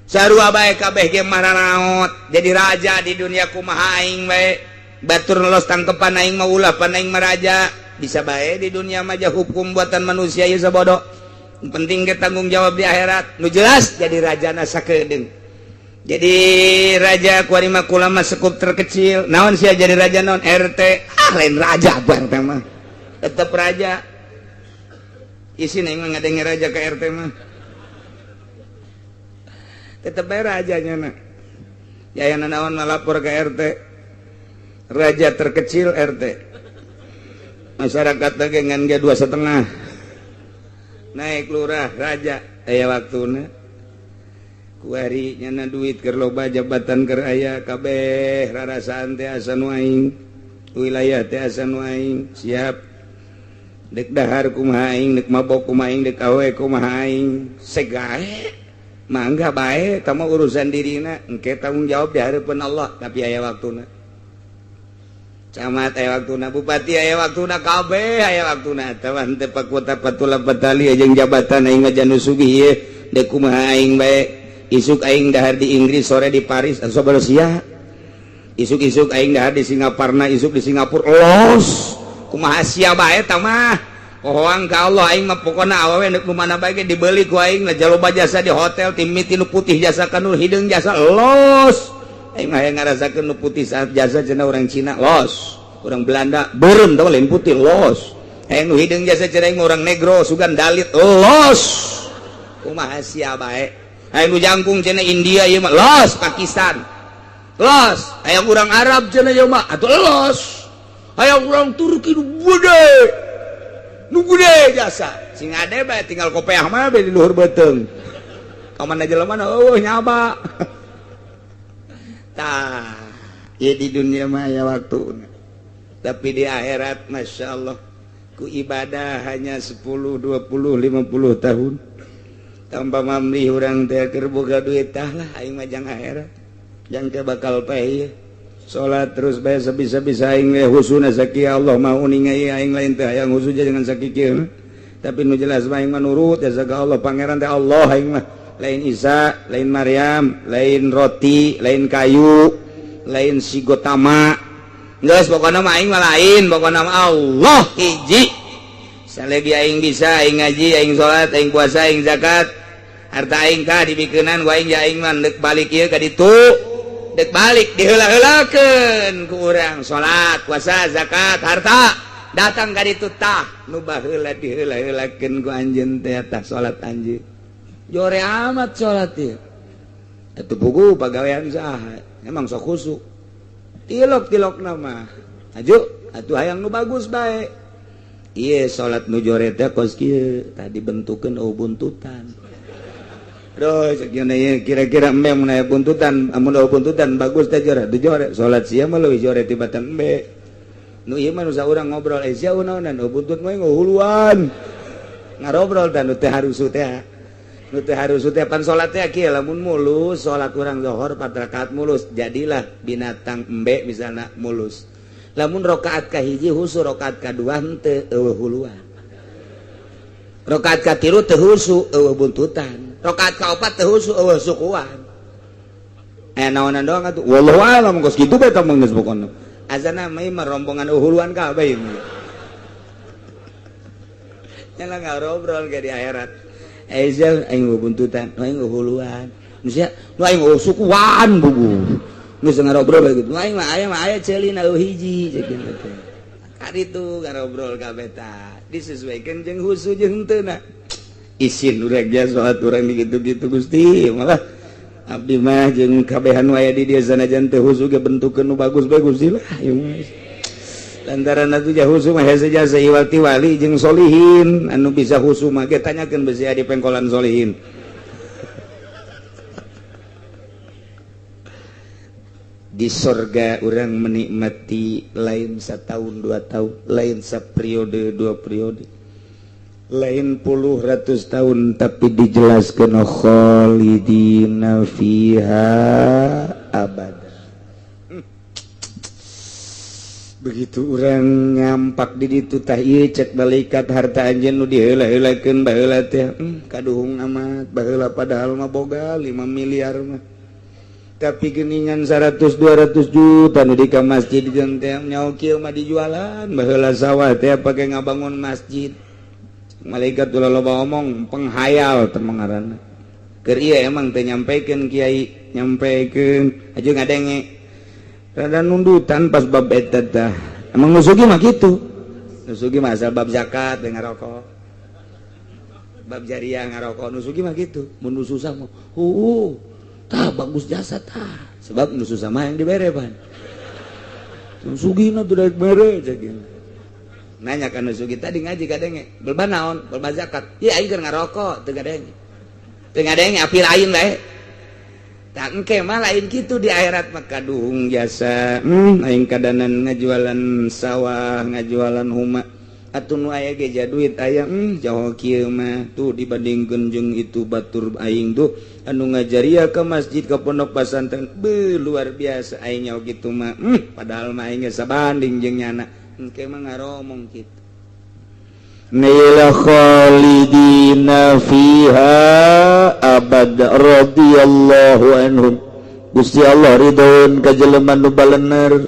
Sarua bae kabeh ge mararaot jadi raja di dunia. Kumaha aing bae, batur lolos tangkepan aing mah ulah, pan aing mah raja. Bisa bae di dunia mah hukum buatan manusia ieu sabodo. Penting ke tanggung jawab di akhirat. Nu jelas jadi rajana sakedeung, jadi raja kuari mah kulama sekup terkecil. Naon sia jadi raja naon? RT, ah, lain raja. Bang mah tetep raja isi neng mah, ngadenge raja ke RT mah tetep bae rajanya. Na ya yang naon melapor ke RT, raja terkecil RT. Masyarakat lagi ngan ge 2,5, naik lurah raja. Aya waktuna kuari nyana duit keur loba, jabatan keur aya, kabeh rarasaan teh asa nu aing, wilayah teh asa nu aing. Siap dek dahar kumaha aing, dek mabok kumaha aing, dek awe kumaha aing, segae mangga bae. Tah mah urusan dirina, engke tanggung jawab di hadapan Allah. Tapi aya waktuna camat, aya waktuna bupati, aya waktuna kabeh, aya waktuna. Tah mah henteu pakuta patula patali jeung jabatan. Aing mah janu sugih ieu, dek kumaha aing bae. Isuk aing dahar di Inggris, sore di Paris, asa sia. Isuk-isuk aing dahar di Singaparna, isuk di Singapura, los kumaha sia bae. Tah mah hoang ka Allah. Aing mah pokona awewe deuk nu mana bae ge dibeli ku aing lah. Jaloba jasa di hotel, timiti nu putih jasa ka nu hideung jasa, los. Aing mah hayang ngarasakeun nu putih saat jasa cenah orang Cina, los. Orang Belanda beureum tah, lain putih, los. Hayang nu hideung jasa cenah aing orang negro, sugan dalit, los. Kumaha sia bae. Hayang nu jangkung cenah India ieu mah, los. Pakistan, los. Hayang urang Arab cenah ieu mah atuh, los. Hayang urang Turki nu gede, nu gede jasa sing ade bae, tinggal kopeah mah di luhur beuteung ka mana jelema na eueuh nyaba. Tah ieu di dunia mah aya waktu, tapi di akhirat Masya Allah, ku ibadah hanya 10 20 50 tahun tanpa mamrih urang teh keur boga duit. Tah lah, aing mah jang akhirat, jang ke bakal paeh. Salat terus bae sabisa-bisa aing we, husuna sakieu Allah mau uninga aing. Lain teh hayang husu jangan sakieu, tapi nu jelas mah aing mah nurut ya ka Allah. Pangeran teh Allah aing mah, lain Isa, lain Maryam, lain roti, lain kayu, lain si Gotama. Geus pokona mah aing mah lain, pokona mah Allah hiji. Salagi aing bisa, aing ngaji, aing salat, aing puasa, aing zakat, harta aing kah dibikeunan ku aing ya. Aing mah deuk balik ieu ka ditu, dek balik diheula-heulakeun ku urang salat, puasa, zakat, harta, datang ka ditu. Tah nu baheula diheula-heulakeun ku anjeun teh, tah salat anjeun jore amat salat ieu atuh. Buku pagawean saha emang sok khusuk? Tilok-tilok nama aju atuh, hayang nu bagus bae. Ieu salat nu jore teh kos kieu tadi bentukeun, oh, buntutan. Duh, kira-kira embe mun aya buntutan, amun aya buntutan bagus teh jore, teu jore. Salat sia mah leuwih jore tibatan embe. Nu ieu mah nu saurang ngobrol, eh sia naonan, oh buntut mah ngahuluan. Ngarobrol dan nu teh harusu teh. Nu teh harusu teh pan salat teh kieu, lamun mulus salat urang zuhur 4 rakaat mulus, jadilah binatang embe misalna mulus. Lamun rakaat kahiji husu, rakaat kadua henteu, eueuh huluan. Rakaat katilu teu husu, eueuh buntutan. Rakaat kaopat teu husu, eueuh sukuan. Eh, naonan doang atuh. Wallahu a'lam, kos kitu bae tah geus pokona. Azana mah rombongan huluan kabeh ieu. Nyala ngobrol ke di akhirat. Eh, aing buntutan, aing huluan. Nu sia, nu aing sukuan bugu. Geus ngarobrol bae kitu. Aing mah aya mah aya ceulina hiji cek kitu teh. Kaditu ngarobrol kabeh tah. Disesuaikan jeung husu jeung henteu na. Isin urang dia salat urang di kitu-kitu Gusti. Malah abdi mah jeung kabehan aya di dieu sanajan teu husu ge bentukeun nu bagus bae Gusti lah. Ieu mah. Lantaran atuh jah husu mah hese jasa iwati wali jeung solihin anu bisa husu mah ge tanyakeun besi di pengkolan solihin. Di sorga orang menikmati lain setahun 2 tahun, lain saperiode 2 periode, lain puluh ratus tahun, tapi dijelaskan khalidina fiha abada. Begitu orang nyampak di ditu tah ieu cek malaikat harta anjeun nu diheula-heulakeun baheula teh, kaduhung amat baheula padahal mah boga 5 miliar mah. Tapi geningan 100-200 juta nu di ka masjid jeung teh nyaho kieu mah dijualan baheula sawah teh pake ngabangun masjid. Malaikat ulah loba omong penghayal teh ngaranna. Keur ieu emang teh nyampekeun kiai, nyampekeun aju ngadenge. Rada nundutan pas bab eta tah. Emang nu sugih mah kitu. Nu sugih mah asal bab zakat teh ngarokok. Bab jariah ngarokok nu sugih mah kitu. Mun nu susah mah heueuh. Tah bagus jasa tah. Sebab nu susah mah yang dibere pan. Nu sugihna teu daek mere cek ieu. Nanya ka nu sugih tadi ngaji kadenge, belba naon? Belba zakat. Ieu aing keur ngarokok teu kadenge. Teu ngadenge api lain bae. Tah engke mah lain kitu di akhirat mah kaduhung jasa. Aing kadanan ngajualan sawah, ngajualan huma. Atuh nu aya ge ja duit aya, jauh kieu mah tuh dibandingkeun jeung itu batur aing tuh anu ngajaria ke masjid ke pondok pesantren be luar biasa aing nyaho kitu mah. Padahal mah aing geus sabanding jeung nyana. Engke mah ngaromong kitu. Naila khalidina fiha abad radhiyallahu anhum. Gusti Allah ridhoeun ka jelema nu balener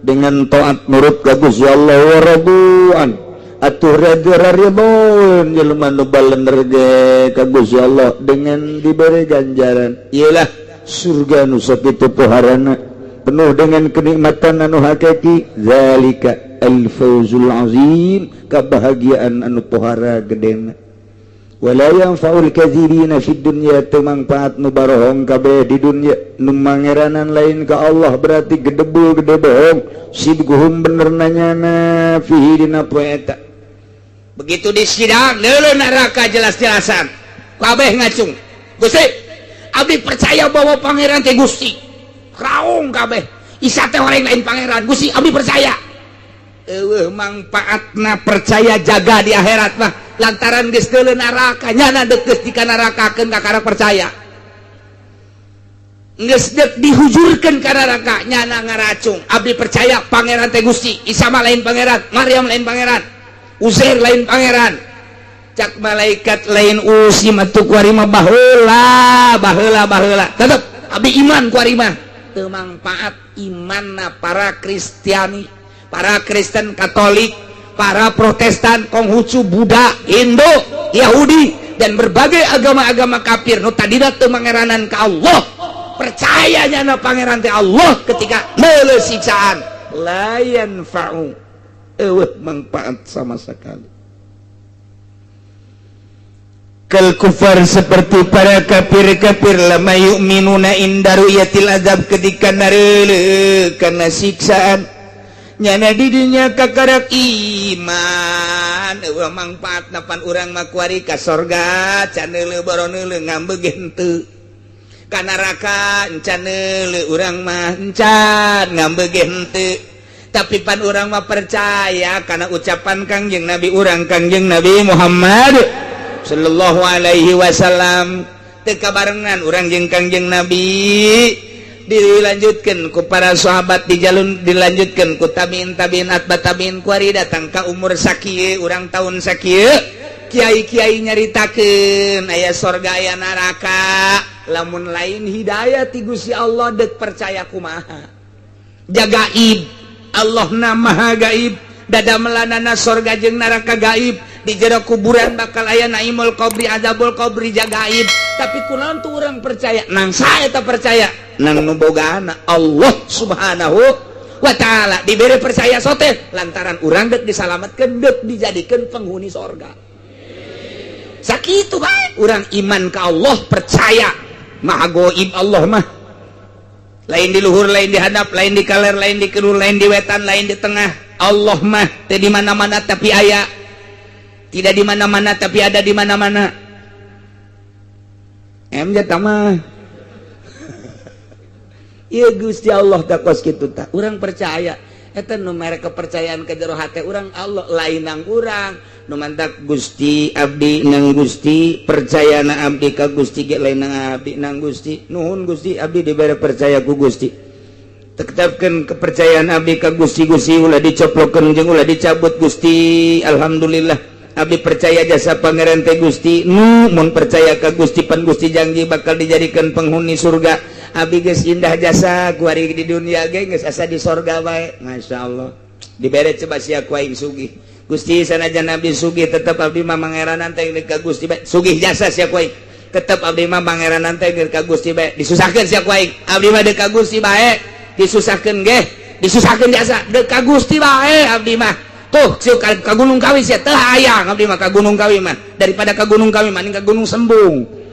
dengan taat nurut ka Gusti Allah wa radu'an. Atuh ridhoeun jelema nu balener ge ka Gusti Allah dengan diberi ganjaran. Iyalah surga nu sakitu poharana penuh dengan kenikmatan anu hakiki. Zalika al-fawzul azim, kebahagiaan anu pohara gedena. Wala yanfa'ul kadzibina fid dunya, teu mangfaat nu barohong kabeh di dunya. Nu mangeranan lain ka Allah berarti gedebul gede bohong. Sidguhum bener nanyana fihi dina poe eta. Begitu di sidang leuleuh neraka jelas-jelasan kabeh ngacung. Gusti, abdi percaya bahwa pangeran teh Gusti. Raung kabeh. Isa teh orang lain pangeran. Gusti, abdi percaya. Eueuh mangfaatna percaya jaga di akhirat mah lantaran geus deuleu neraka nyana deuk geus dikanarakakeun kakara percaya. Geus deuk dihujurkeun ka neraka nyana ngaracung. Abdi percaya pangeran teh Gusti. Isa mah lain pangeran, Maryam lain pangeran, Uzair lain pangeran. Cak malaikat lain usi mah tuh kuari mah baheula baheula baheula. Tetep abdi iman kuari mah. Teu mangfaat imanna para Kristiani, para Kristen Katolik, para Protestan, Konghucu, Buddha, Hindu, Yahudi, dan berbagai agama-agama kafir nu tadina teu mangeranan ka Allah. Percaya nyana pangeran teh Allah ketika leuleuh siksaan la yanfa'u, eueuh manfaat sama sekali. Kal kufar seperti para kafir-kafir lama yu'minuna inda ru'yatil azab ketika nareuleuh kana siksaan nyana didinya kakarak iman. Eueuh mangfaatna pan urang mah kuari ka sorga can neuleuh boro neuleuh ngambeu ge henteu. Ka neraka encan neuleuh urang mah encan ngambeu ge henteu. Tapi pan urang mah percaya karena ucapan Kangjeng Nabi urang Kangjeng Nabi Muhammad sallallahu alaihi wasallam. Teu kabarengan urang jeung Kangjeng Nabi. Dilanjutkan ku para sahabat, di jalur dilanjutkan ku tabiin, tabiin, atba tabiin. Kuari datang ka umur sakieu urang, tahun sakieu, kiai-kiai nyaritakeun aya sorga, aya neraka. Lamun lain hidayah ti Gusti Allah, dek percaya kumaha? Ja gaib, Allah na maha gaib. Dada melanana sorga jeung neraka gaib, di jero kuburan bakal aya naimul qabri, azabul qabri, ja gaib. Tapi kunaon tuh orang percaya nang saya tak percaya nang nu bogana Allah Subhanahu wa Ta'ala? Diberi percaya sote lantaran urang dek disalamatkan, dek dijadikan penghuni sorga. Sakitu bae urang iman ke Allah, percaya maha goib Allah mah. Lain di luhur, lain di hadap, lain di kaler, lain di kidul, lain di wetan, lain di tengah. Allah mah teu di mana-mana tapi aya, tidak di mana-mana tapi ada di mana-mana. Em jatah mah. Iya, Gusti Allah tak kos kitu tah. Urang percaya eta nu mere kepercayaan ke jero hate urang Allah, lain nang urang. Nu mantak Gusti, abdi nang Gusti, percaya na abdi ka Gusti ge lain nang abdi, nang Gusti. Nuhun Gusti, abdi dibere percaya ku Gusti. Tetapkan kepercayaan abdi ka Gusti. Gusti, ulah dicoplokeun jeung ulah dicabut, Gusti. Alhamdulillah, abdi percaya jasa Pangeran teh Gusti. Nu mun percaya ka Gusti, pan Gusti janji bakal dijadikan penghuni surga. Abdi geus indah jasa kuari di dunia ge geus asa di sorga bae. Masya Allah, dibere coba sia ku aing sugih. Gusti, sanajan abdi sugih, tetep abdi mah mangeranan teh ka Gusti bae. Sugih jasa sia ku aing, tetep abdi mah mangeranan teh ka Gusti bae. Disusahkeun sia ku aing, abdi mah deuk ka Gusti bae. Disusahkeun ge, disusahkeun jasa, deuk ka Gusti bae abdi mah. Tuh sieu ka Gunung Kawi sia teu hayang abdi mah ka Gunung Kawi mah. Daripada ka Gunung Kawi mah ka Gunung Sembung.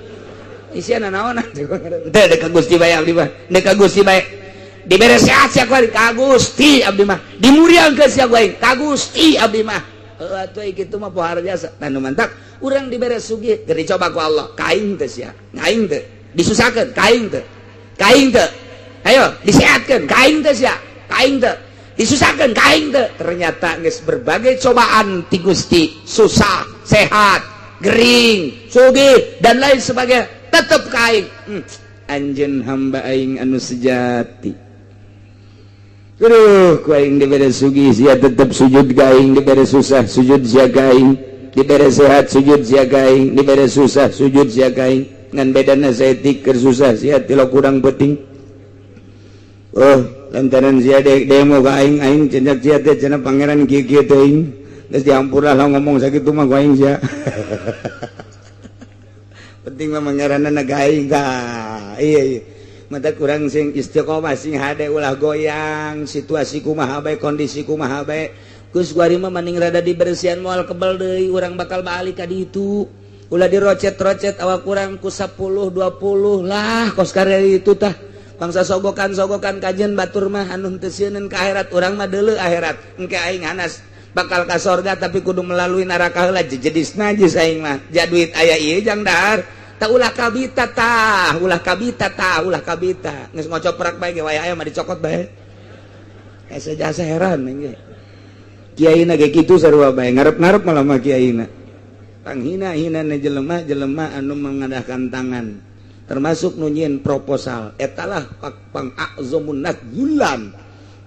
Isian naon teu, deuk ka Gusti bae abdi mah, deuk ka Gusti bae. Dibere sehat sia ku ka Gusti abdi mah, dimuriangkeun sia ku ka Gusti abdi mah. Heuh atuh, kitu mah pohara jasa. Tah, nu mantak urang dibere sugih keur dicoba ku Allah, ka aing teh sia, aing teh disusahkeun, ka aing teh, ka aing teh. Ayo disehatkeun, ka aing teh sia, ka aing teh. Disusahkeun, ka aing teh. Ternyata geus berbagai cobaan ti Gusti, susah, sehat, gering, sugih, dan lain sebagainya, tetep ka aing. Anjeun hamba aing anu sejati. Aduh, ku aing dibere sugih sia tetep sujud ka aing, dibere susah sujud sia ka aing, dibere sehat sujud sia ka aing, dibere susah sujud sia ka aing. Ngan bedana saeutik, keur susah sia tilo kurang penting. Oh, lantaran sia demo ka aing, aing cenah sia teh cenah Pangeran kieu kieu teuing. Geus dihampura lah ngomong sakitu mah ku aing sia. Penting mah pangeranna ka aing tah. Iya. Mata kurang sing istiqomah, sing hade, ulah goyang situasi kumaha bae, kondisi kumaha bae. Geus kuari mah mending rada dibersihan, moal kebel deui urang bakal balik ka ditu. Ulah dirocet-rocet awak kurang ku 10 20 lah kos karya itu tah. Bangsa sogokan-sogokan kajian batur mah anu teu sieun ka akhirat. Urang mah deuleu akhirat. Engke aing hanas bakal ka sorga, tapi kudu melalui neraka heula. Jejedis najis aing mah. Ja duit aya ieu jang dahar. Tah, ulah kabita tah, ulah kabita tah, ulah kabita. Geus ngocoprak bae ge waya aya mah dicokot bae. Asa jasa heran ge. Kiaina ge kitu sarua bae, ngarep-ngarep malah mah kiaina. Panghina-hina na jelema, jelema anu mengadahkan tangan. Termasuk nu nyieun proposal. Etalah pang a'zamun nas dzullan.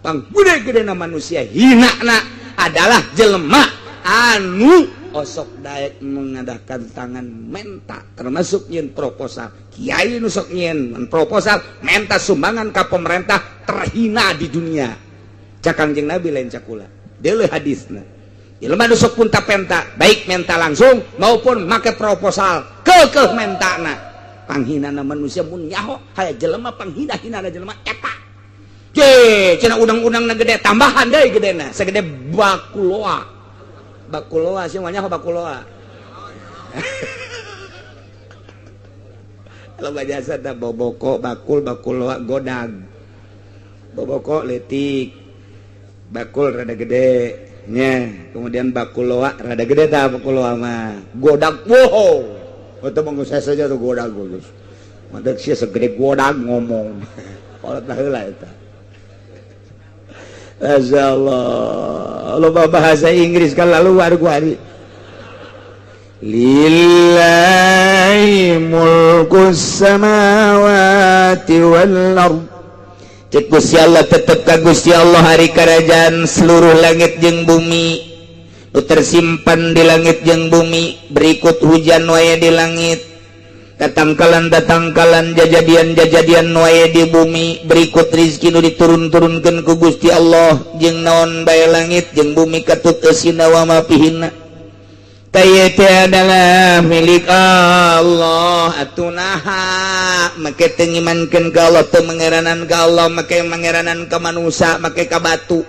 Pang gede-gedena manusia hina na adalah jelema anu osok daek mengadakan tangan menta, termasuk nyieun proposal. Kiai nu sok nyieun proposal menta sumbangan ka pemerintah terhina di dunia. Cak Kangjeng Nabi, lain cakula. Deuleu hadisna. Jelema nu sok punta penta, baik menta langsung maupun make proposal, keukeuh mentana. Panghinana manusia mun nyaho haya jelema panghina-hinana jelema eta. Je, cenah undang-undang gede tambahan deui gedena, segede bakuloa. Bakuloa sih mah nyaho bakuloa. Loba jasa tah boboko, bakul, bakuloa, godag. Boboko leutik. Bakul rada gede nya, kemudian bakuloa rada gede tah bakuloa mah. Godag, wow. Itu mah saya saja tuh godag geus. Mantak sia segede godag ngomong. Kolot baheula eta. Masya Allah, loba bahasa Inggris kan luar kuari. Lillahi mulkus samawati wal ard. Cek Gusti Allah, tetep ka Gusti Allah ari kerajaan seluruh langit jeung bumi. Nu tersimpan di langit jeung bumi, berikut hujan wae di langit, tatangkalan tatangkalan, jajadian-jajadian wae di bumi, berikut rizki nu diturun-turunkan ku Gusti Allah, jeung naon bae langit jeung bumi katut eusina wa ma fihinna teh adalah milik Allah. Atuh naha make teu ngimankeun ka Allah, teu mangeranan ka Allah, make mangeranan ka manusia, make ka batu?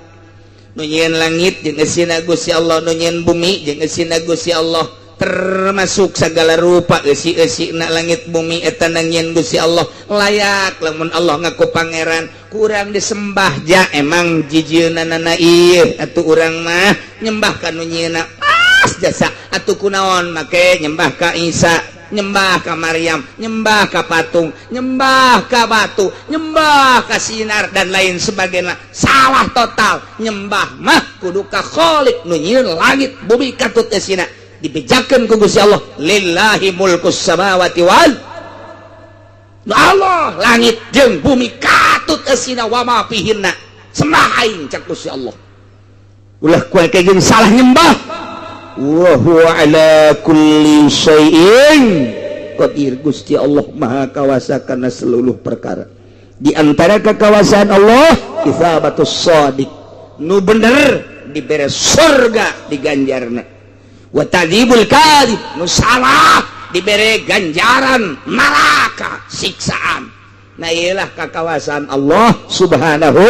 Nu nyieun langit jeung eusina Gusti Allah, nu nyieun bumi jeung eusina Gusti Allah, termasuk segala rupa eusi-eusina langit bumi eta nyieun Gusti Allah. Layak lamun Allah ngaku pangeran, kurang disembah. Ja emang jijieunana ieu atuh, urang mah nyembah ka nu nyieunna pas jasa. Atuh kunaon make nyembah ka Isa, nyembah ka Maryam, nyembah ka patung, nyembah ka batu, nyembah ka sinar, dan lain sebagainya? Salah total. Nyembah mah kudu ka Khalik nu nyieun langit bumi katut eusina. Dibejakeun ku Gusti Allah, lillahi mulkus samawati wal Allah, langit jeung bumi katut eusina wa ma fihinna sembah aing, cak Gusti Allah. Ulah ku jeung salah nyembah. Wa huwa ala kulli syai'in qadir. Gusti Allah maha kawasa kana seluruh perkara. Di antara kekawasaan Allah, itsabatus shadiq, nu bener dibere surga, diganjarna, wa ta'dzibul kadzib, nu salah dibere ganjaran neraka, siksaan. Nah, iyalah kekawasaan Allah Subhanahu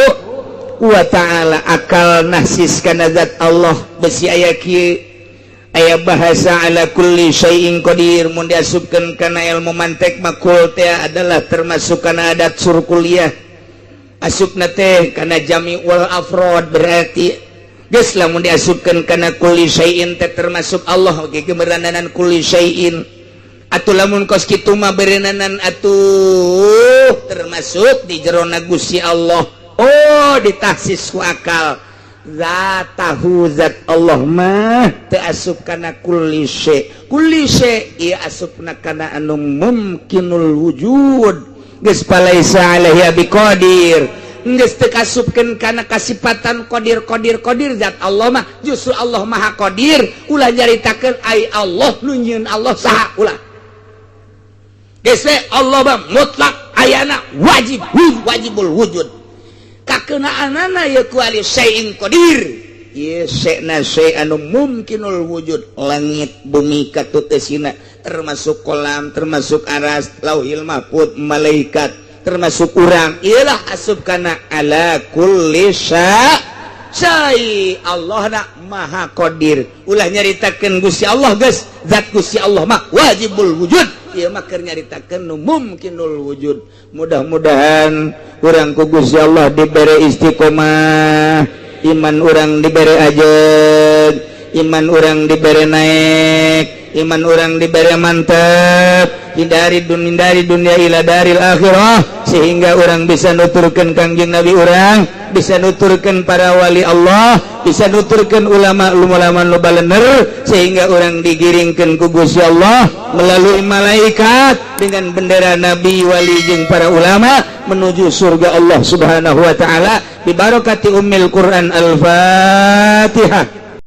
wa ta'ala. Akal nahsis kana zat Allah. Besi aya kieu, aya bahasa ala kulli syai'in qadir. Mun diasupkeun kana ilmu mantek, makul teh adalah termasuk kana adat surkuliyah, asupna teh kana jami wal afrod. Berarti geus lamun diasupkeun kana kulli syai'in teh termasuk Allah oge keberananan kulli syai'in. Atuh lamun kos kitu mah berenanan atuh termasuk di jerona Gusti Allah. Oh, ditahsis ku akal, zatahu, zat Allah mah teu asup kana kulli syai. Kulli syai ieu asupna kana anu mumkinul wujud. Geus, falaisa alaihi biqadir, geus teu kasupkeun kana kasipatan qadir qadir qadir zat Allah mah. Justru Allah maha qadir. Ulah nyaritakeun ai Allah nu nyieun Allah saha, ulah. Geus we, Allah mah mutlak ayana, wajib, wajibul wujud. Kakenaanana ya kulli syai'in qadir. Ieu syai'na syai' anu mumkinul wujud, langit bumi katut eusina, termasuk kolam, termasuk aras, lauhil mahfud, malaikat, termasuk urang. Iyalah asup kana ala kulli syai. Allah nak maha qadir. Ulah nyaritakeun Gusti Allah, geus zat Gusti Allah mah wajibul wujud. Ieu mah keur nyaritakeun nu mumkinul wujud. Mudah-mudahan urang ku Gusti Allah dibere istiqomah iman, urang dibere ajeg iman, urang dibere naik iman, urang dibere mantep dari dunia ila daril akhirah, sehingga urang bisa nuturkan Kangjeng Nabi, urang bisa nuturkan para wali Allah, bisa nuturkan ulama ulama nu balener, sehingga urang digiringkan ku Gusti Allah melalui malaikat dengan bendera nabi, wali jeung para ulama menuju surga Allah Subhanahu wa taala, bi barakati ummil Quran. Al-Fatihah.